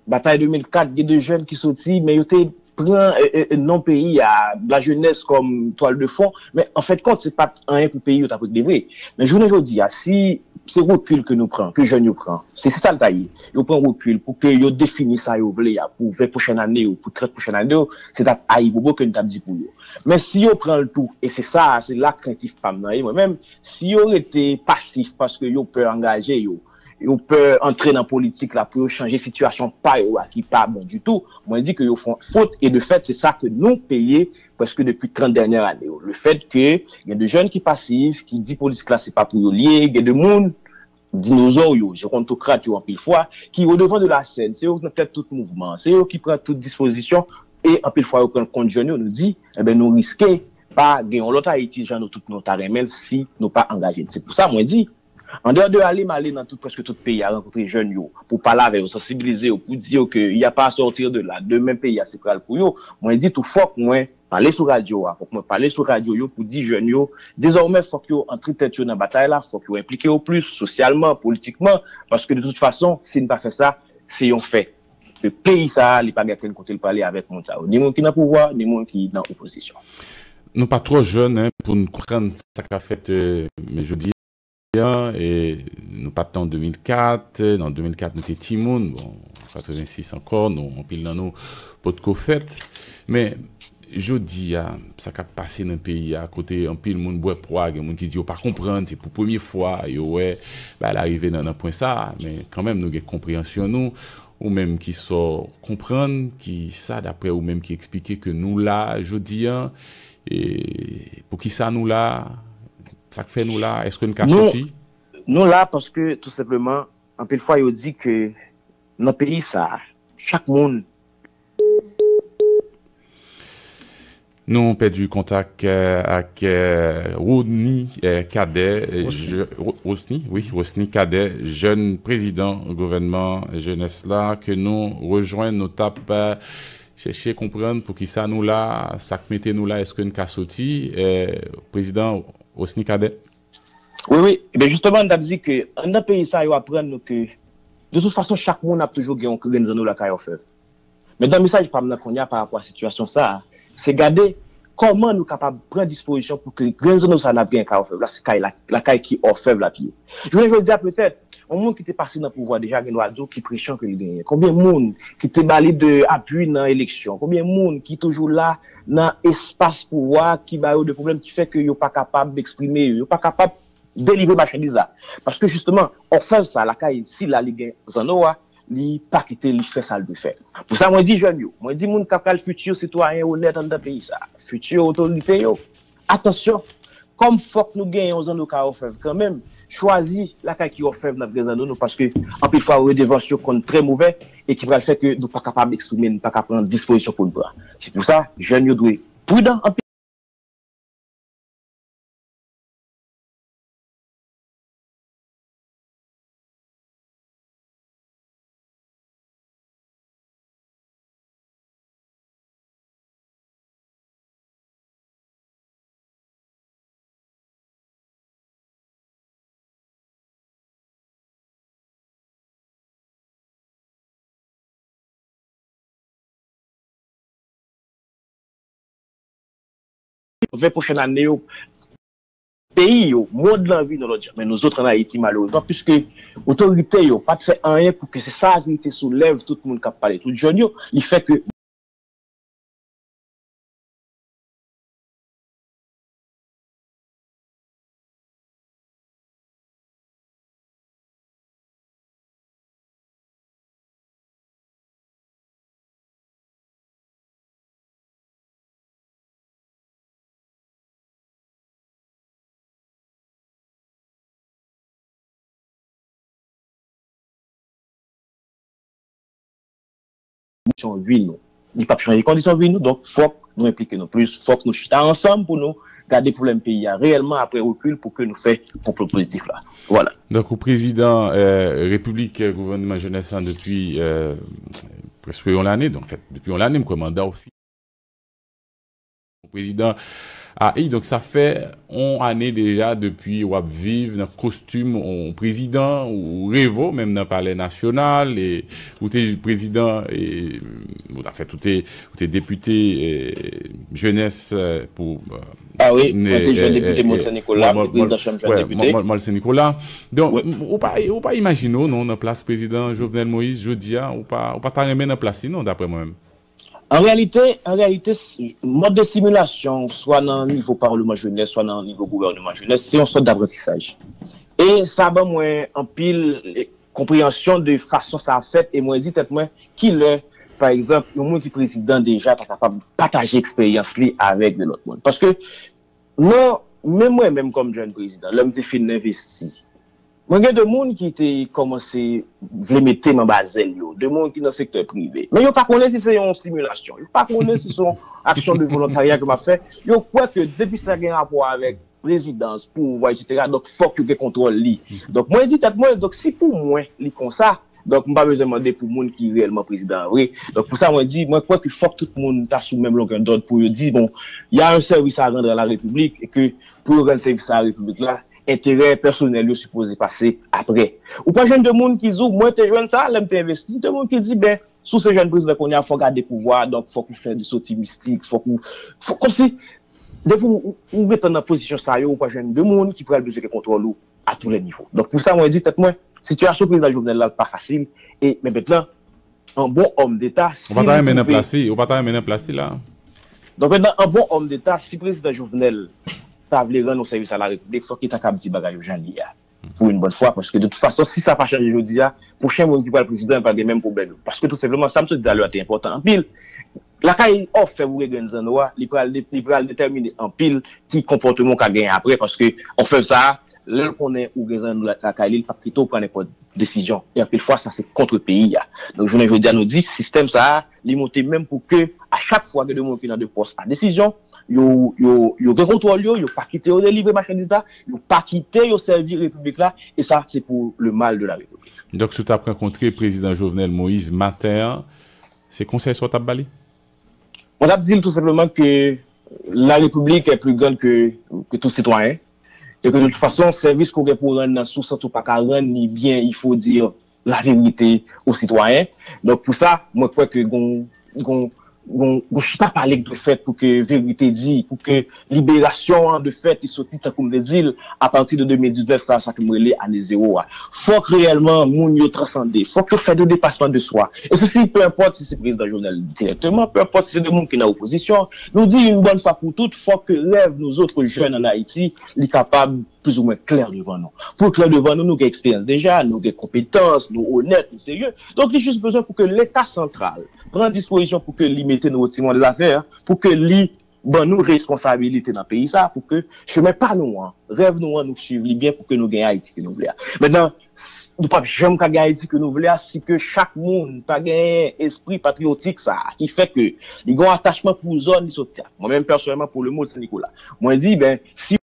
batay de mil kat, gen de jèn ki soti, men yo te pran, e, e, e, non peyi a, la jeunesse comme toile de fond, men an fen de kont, se pa t anyen pou peyi yo t ap regle vre. Men jounen jodi a, si se rekil ke nou pran, ke jèn yo pran, se, se sa l ta ye. Yo pran rekil pou ke yo defini sa yo vle a, pou ven pwochèn ane yo, pou trant pwochèn ane yo, se t ap ayibobo ke nou t ap di pou yo. Men si yo pran l tou, e se sa, se la krentif pa m nan ye, mwen menm, si yo rete pasif paske yo pè angaje yo, yo pè antre nan politik la pou yo chanje sitiyasyon pa yo a ki pa bon ditou, mwen di ke yo fè yon fot, e de fèt, se sa ke nou peye prèske depi trant dènyè ane yo. Lefèt ke gen de jèn ki pasif, ki di politik la se pa pou yo l ye, gen de moun, dinozò yo, jerontokrat yo anpil fwa, ki odevan de la sèn, se yo ki nan tèt tout mouvman an, se yo ki pran tout dispozisyon, e anpil fwa yo pran l kont jèn yo, nou di, enben, nou riske pa gen yon lòt Ayiti jan nou tout nou ta renmen l si nou pa angaje n. Se pou sa mwen di, andeyò de ale m ale nan tout, prèske tout peyi a, rankontre jèn yo, pou pale avè yo, sansibilize yo, pou di yo ke y a pas à sortir de là, demen peyi a se pral pou yo. Mwen di tou fòk mwen pale sou radyo a, fòk mwen pale sou radyo yo pou di jèn yo, dezòmè fòk yo antre tèt yo nan batay la, fòk yo enplike yo plis sosyalman, politikman, paske de tout fason, si n pa fè sa, se yon fè. Ke peyi sa a, li pa gen kenn kote l prale avèk moun sa yo. Ni moun ki nan pouvwa, ni moun ki nan opozisyon. Nou pa twò jèn, en, pou n konprann sa k ap fèt, e, men jodi a, e, nou pa t nan de mil kat, nan de mil kat nou te timoun, bon, katrevensis ankò, nou, anpil nan nou potko fèt. Men, jodi a, sa k ap pase nan peyi a, kote anpil moun bwè pwa, gen moun ki di yo pa konprann, se pou premye fwa yo wè bagay la rive nan, nan pwen sa a, men kanmenm nou gen konpreyansyon nou, ou menm ki sa w konprann, ki sa daprè ou menm ki eksplike ke nou la jodi a, e poukisa nou la, sa k fè nou la, èske n ka soti? Nou la paske, tou senpleman, anpil fwa yo di ke nan peyi sa a, chak moun Nou pèdi kontak, eh, ak, eh, Rodny, eh, Cadet, eh, Rosny. Je-, Ro-, Rosny, wi, Rosny Cadet, jèn prezidan gouvènman jenès la, ke nou rejwenn, nou t ap, eh, chèche konprann poukisa nou la, sa k mete nou la, èske n ka soti, eh, prezidan Rosny Cadet? Wi, wi. Ebyen, jisteman, m t ap di ke anndan peyi sa, yo aprann nou ke, de tout fason, chak moun ap toujou gen yon grenn zanno lakay òfèv. Men nan mesaj pa m nan kounye a pa rapò a sitiyasyon sa a, se gade kòman nou kapab pran dispozisyon pou ke grenn zanno sa a n ap gen kay òfèv la, se kay la, lakay ki òfèv la ap ye. Jounen jodi a, petèt, yon moun ki te pase nan pouvwa deja gen dwa di w ki presyon ke li genyen. Konbyen moun ki te ba li de apui nan eleksyon? Konbyen moun ki toujou la nan espas pouvwa a ki ba yo de pwoblèm ki fè ke yo pa kapab eksprime yo, yo pa kapab delivre machandiz la? Paske jisteman, òfèv sa lakay, si la li gen zanno a, li pa kite li fè sa l dwe fè. Pou sa, mwen di jèn yo, mwen di moun k ap pral fiti sitwayen onèt anndan peyi sa, fiti otorite yo, atansyon, kòm fòk nou genyen yon zanno kay òfèv kanmenm, chwazi lakay ki òfèv n ap gen zanno nou, paske anpil fwa redevans yo konn trè movè e ki pral fè ke nou pa kapab eksprime, nou pa ka pran dispozisyon pou n pran. Se pou sa, jèn yo dwe pridan anpil. Ven pwochèn ane yo, peyi yo, mond lan vin yon lòt jan. Men nou zòt ann Ayiti, malerezman, piske otorite yo pa t fè anyen pou ke se sa ki te sou lèv tout moun k ap pale, tout jèn yo, li fè ke Kondisyon vi nou. Li p ap chanje kondisyon vi nou, donk fòk nou enplike nou plis, fòk nou chita ansanm pou nou gade pwoblèm peyi a reyèlman aprè rekil pou ke nou fè konplo pozitif la. Vwala. Donk, ou prezidan, eh, Repiblik, eh, Gouvènman Jenès lan depi, eh, prèske yon lane, donk, fèt, depi yon lane, m kwè manda w fini. Prezidan A I, donk sa fè yon ane deja depi w ap viv nan kostim yon prezidan, ou reve w menm nan Palè Nasyonal, e ou te prezidan, e, ou ta fèt, ou te, ou te depite, e, jenès, e, pou, e, Ah wi, mwen te jèn depite Mòl Sen Nikola, mwen te prezidan chanm jèn depite. Mòl Sen Nikola. Donk, m-, ou pa, ou pa imajine w, non, nan plas prezidan Jovenel Moïse jodi a, ou pa, ou pa ta renmen nan plas li, non, daprè mwen menm. An reyalite, an reyalite, s-, mòd de similasyon, swa nan nivo Palman Jenès, swa nan nivo Gouvèneman Jenès, se yon sòt daprantisaj. E sa ban mwen anpil, e, konpreyansyon de fason sa ap fèt, e mwen di tèt mwen, kilè, pa egzanp, yon moun ki prezidan deja ta kapab pataje eksperyans li avèk de lòt moun. Paske, non, menm mwen menm kòm jèn prezidan, lè m te fin envesti, mwen gen de moun ki te kòmanse vle mete m anba zèl yo, de moun ki nan sektè prive. Men yo pa konnen si se yon similasyon, yo pa konnen si se yon aksyon de volontarya ke m ap fè. Yo kwè ke depi sa gen rapò avèk prezidans, pouvwa, etsetera, donk fòk yo gen kontwòl li. Donk mwen di tèt mwen, donk si pou mwen li konsa, donk m pa bezwen mande pou moun ki reyèlman prezidan an vre. Donk pou sa mwen di, mwen kwè ke fòk tout moun ta sou menm longè dòd pou yo di, bon, y a un service à rendre à la République, e ke pou yo rann sèvis sa a Repiblik la, enterè pèsonèl yo sipoze pase aprè. Ou pa jwenn de moun ki di w, mwen te jwenn sa lè m te envesti, de moun ki di, ben, si w se jèn prezidan kounye a, fò w gade pouvwa a, donk fòk ou fè de soti mistik, fòk ou, fòk, kòmsi, depi w, ou, ou gentan nan pozisyon sa yo, ou pa jwenn de moun ki pral bezwen gen kontwòl ou à tous les niveaux. Donk pou sa, mwen di tèt mwen, sitiyasyon prezidan Jovenel la pa fasil, e, men mentnan, an bon òm deta, si li twouve Ou pa ta renmen nan plas li, ou pa ta renmen nan plas li la. Donk mentnan, an bon òm deta, si prezidan Jovenel ta vle rann yon sèvis a la Repiblik, fòk li ta kab di bagay yo jan li ye a. Pou yon bòn fwa, paske de tout fason, si sa pa chanje jodi a, pwochen moun ki pral prezidan pral gen menm pwoblèm yo. Paske tou senpleman, sa m sot di talè a te enpòtan anpil. Lakay òfèv ou gen grenn zanno a, li pral de-, li pral detèmine anpil ki konpòteman w ka genyen aprè, paske òfèv sa a, Lè l konnen ou gen zanmi lakay li, li p ap kite w pran nenpòt desizyon. E anpil fwa, sa se kont peyi a. Donk, jounen jodi a, nou di, sistèm sa a, li monte menm pou ke, a chak fwa gen de moun ki nan de pòs a desizyon, yo, yo, yo gen kontwòl yo, yo pa kite yo delivre machandiz la, yo pa kite yo sèvi repiblik la, e sa, se pou le mal de la repiblik. Donk, si w t ap rankontre prezidan Jovenel Moïse maten an, se konsèy sa w t ap ba li? Mwen t ap di l tou senpleman ke la République est plus grande que, que tout citoyen, e ke de tout fason, sèvis ke w gen pou w rann nan, si w santi w pa ka rann li byen, il faut dire la vérité aux citoyens. Donk, pou sa, mwen kwè ke gon, gon, gon, gon chita pale k dwe fèt pou ke verite di, pou ke liberasyon an, de fèt, li soti tankou m te di l, apati de de mil diznèf, sa, sa ke m rele ane zewo a. Fòk reyèlman moun yo transande. Fòk yo fè de depasman de swa. E sesi, peu importe si se prezidan Jovenel dirèkteman, peu importe si se de moun ki nan opozisyon, nou di yon bòn fwa pou tout, fòk ke rèv nou zòt jèn ann Ayiti, li kapab plizoumwen klè devan nou. Pou l klè devan nou, nou gen eksperyans deja, nou gen konpetans, nou onèt, nou serye. Donk, li jis bezwen pou ke Leta santral pran dispozisyon pou ke li mete nou o timon de zafè, pou ke li ban nou responsabilite nan peyi sa, pou ke chemen pa nou an, rèv nou an, nou swiv li byen pou ke nou gen Ayiti ke nou vle a. Mentnan, s- nou p ap janm ka gen Ayiti ke nou vle a si ke chak moun pa gen espri patriyotik sa a, ki fè ke li gen yon atachman pou zòn li soti a. Mwen menm pèsonèlman, pou le mot Sen Nikola, mwen di, ben, si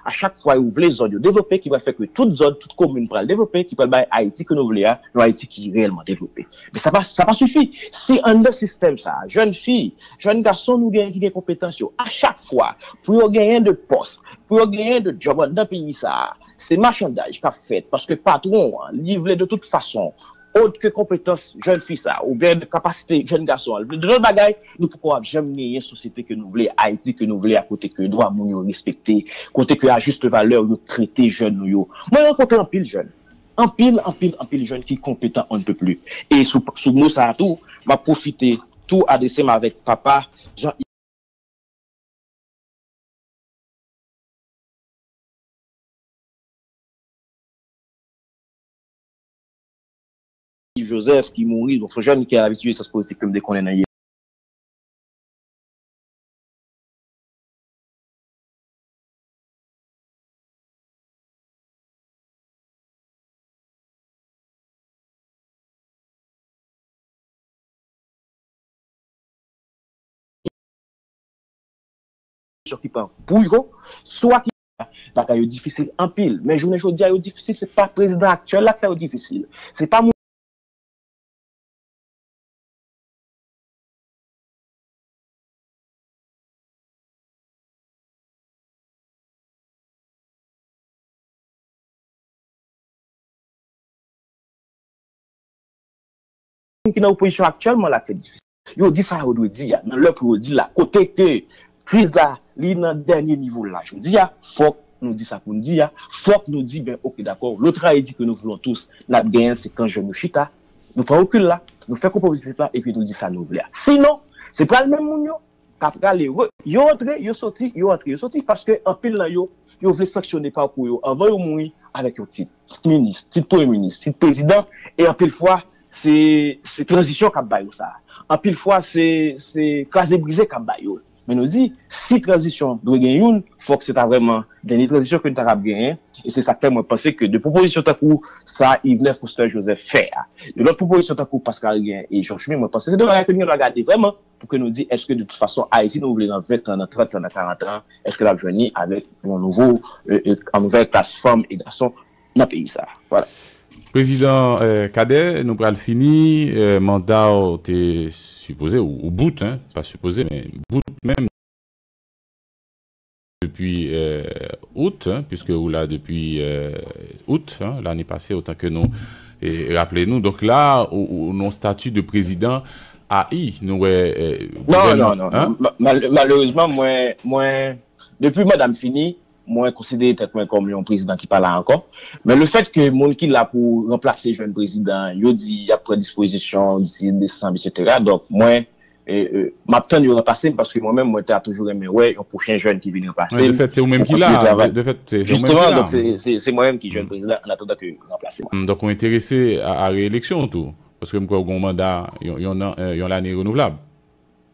a chak fwa yo vle zòn yo devlope, ki pral fè ke tout zòn, tout komin pral devlope, ki pral bay Ayiti ke nou vle a, yon Ayiti ki reyèlman devlope. Men sa pa, sa pa sifi. Si anndan sistèm sa a, jèn fi, jèn gason nou genyen ki gen konpetans yo, a chak fwa, pou yo genyen de pòs, pou yo genyen de djòb anndan peyi sa a, se machandaj k ap fèt, paske patwon an, li vle de tout fason, ot ke konpetans jèn fi sa, oubyen de kapasite jèn gason an, de lòt bagay, nou poko ap janm genyen sosyete ke nou vle, Ayiti ke nou vle a, kote ke dwa moun yo respekte, kote ke a juste valeur yo trete jèn nou yo. Mwen rankontre anpil jèn, anpil, anpil, anpil jèn ki konpetan on ne peut plus. E sou, sou mo sa a tou, m ap pwofite tou adrese m avèk papa Jean Yves Joseph ki mouri, donk se jèn ki abitye espas politik ke m te konnen nan ye. Ki pran pou yo, swa ki bagay yo difisil anpil. Men jounen jodi a, yo difisil, se pa prezidan aktyèl la k fè yo difisil. Se pa moun ki nan opozisyon aktyèlman la k fè difisil. Yo di sa yo dwe di a, nan lè pou yo di l la. Kote ke kriz la, li nan dènye nivo l la jodi a, fòk nou di sa pou n di a, fòk nou di, ben, oke, dakò, lòt Ayiti ke nous voulons tous, n ap genyen l, se kan jèn yo chita, nou pran rekil la, nou fè konpwozitif la, epi nou di sa nou vle a. Sinon, se pral menm moun yo, k ap rale, re- yo antre, yo soti, yo antre, yo soti, paske anpil nan yo, yo vle sanksyone pakou yo anvan yo mouri avèk yon tit, tit minis, tit premye minis, tit prezidan, e anpil fwa, se, se tranzisyon k ap ba yo sa. Anpil fwa, se, se kraze brize k ap ba yo. Men nou di, si tranzisyon dwe gen youn, fòk se ta vrèman dènye tranzisyon ke n ta kab genyen, e se sa k fè mwen panse ke de pwopozisyon tankou sa Yvenè Foster Joseph fè a, de lòt pwopozisyon tankou Pascal gen e Georges Mé, mwen panse se de bagay ke nou gen dwa gade vrèman, pou ke nou di, èske de tout fason, Ayiti nou vle nan ven tan, nan trant tan, nan karant tan, èske l ap jwenn li avèk yon nouvo, e, e, yon nouvèl klas fanm e gason nan peyi sa a? Vwala. Prezidan, e, Cadet, nou pral fini, e, manda w te sipoze, ou, ou bout, en, pa sipoze, men bout menm depi, e, out, en, puiske ou la depi, e, out, en, lane pase, otan ke nou, e, raple nou. Donk la, ou, ou nan stati de prezidan A I, nou wè, e, non, gouvènman, non, non, en? Ma- mal- malerezman, mwen, mwen, depi manda m fini, mwen konsidere tèt mwen kòm yon prezidan ki pa la ankò. Men le fèt ke moun ki la pou ranplase jèn prezidan, yo di y ap pran dispozisyon disi desanm, etsetera. Donk, mwen, e, e, m ap tann yo ranplase m, paske mwen menm, mwen ta toujou renmen wè yon pwochen jèn ki vin ranplase m. De fèt, se ou menm ki la. De fèt, se ou menm ki la. Jisteman, donk, se, se, se mwen menm ki jèn prezidan, an atandan ke yo ranplase mwen. Donk, ou enterese a, a reyeleksyon tou? Paske m kwè ou gen yon manda, yon, yon, yon lane renouvlab.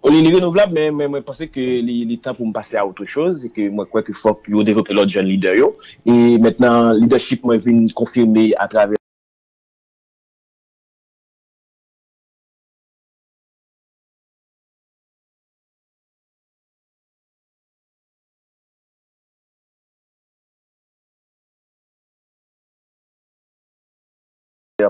Li, li renouvlab, men, men mwen panse ke li, li tan pou m pase a autre chose, e ke mwen kwè ke fòk yo devlope lòt jèn lidè yo. E mentnan, lidèchip mwen vin konfime atravè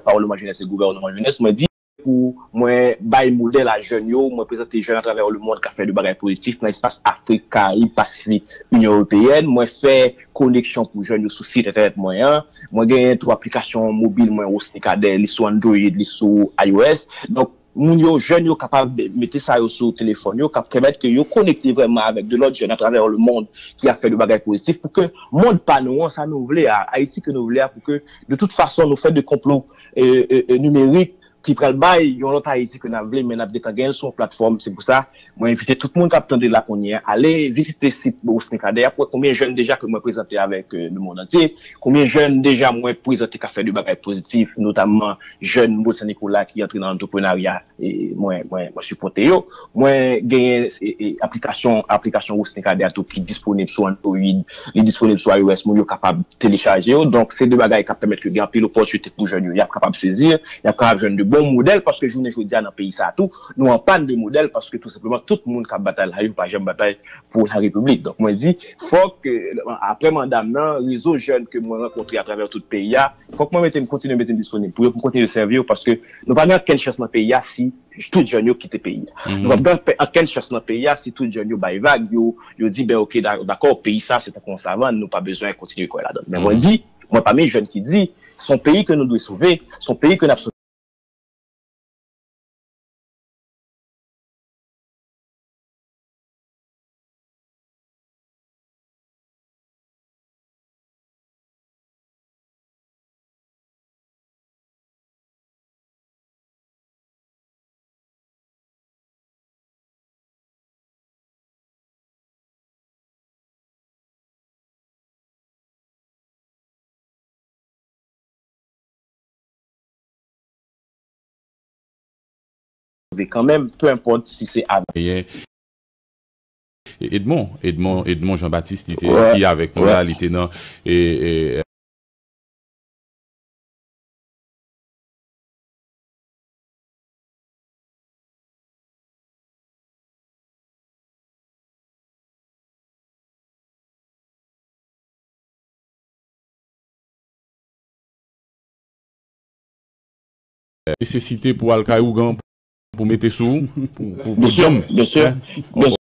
Parlement Jeunesse e Gouvernement Jeunesse, mwen di pou mwen bay modèl a jèn yo, mwen prezante jèn atravè lemonn k ap fè de bagay pozitif nan espas Afrik, Karayib, Pasifik, Inyon Ewopeyèn, mwen fè koneksyon pou jèn yo sou sit entènèt mwen an, mwen genyen tou aplikasyon mobil mwen, Rosny Cadet, li sou Android, li sou iOS. Donk, moun yo, jèn yo kapab mete sa yo sou telefòn yo, k ap pèmèt ke yo konekte vrèman avèk de lòt jèn atravè lemonn ki ap fè de bagay pozitif pou ke mond pa nou an, sa nou vle a, Ayiti ke nou vle a, pou ke de tout fason nou fè de konplo e, e, e, nimerik ki pral bay yon lòt Ayiti ke n ap vle, men n ap gentan genyen l sou yon platfòm. Se pou sa, mwen envite tout moun k ap tande la kounye a, ale vizite sit Rosny Cadet a pou wè konbyen jèn deja ke mwen prezante avèk, e, lemonn antye, konbyen jèn deja mwen prezante k ap fè de bagay pozitif, notamman jèn Bò Sen Nikola ki antre nan antreprenarya, e mwen, mwen, mwen sipòte yo. Mwen genyen, e, e, aplikasyon, aplikasyon Rosny Cadet a tou ki disponib sou Android, li disponib sou iOS, moun yo kapab telechaje yo. Donk, se de bagay k ap pèmèt ke gen anpil opòtinite pou jèn yo. Y ap kapab sezi, y ap kapab jwenn de bon modèl, paske jounen jodi a nan peyi sa a tou, nou an pàn de modèl, paske tou senpleman, tout moun k ap batay la, yo pa janm batay pou larepiblik. Donk, mwen di, fòk, e, apre manda m nan, rezo jèn ke mwen rankontre atravè tout peyi a, fòk mwen mete m, kontinye mete m disponib pou yo, pou m kontinye sèvi yo, paske nou pa gen okenn chans nan peyi a si tout jèn yo kite peyi a. Nou p ap gen pe-, okenn chans nan peyi a si tout jèn yo bay vag, yo, yo di, ben, oke, da-, dakò, peyi sa, se tankou yon savann, nou pa bezwen kontinye kwè ladan l. Men mwen di, mwen pami jèn ki di, se yon peyi ke nou dwe sove, se yon peyi ke n ap sove. Kanmenm, peu importe si se avèk. Edmond, Edmond, Edmond Jean Baptiste, li te, ki avèk nou la, li te nan, e, e, nesesite pou al kay ougan pou mete sou, pou, pou, pou djanm. Byen si, byen si.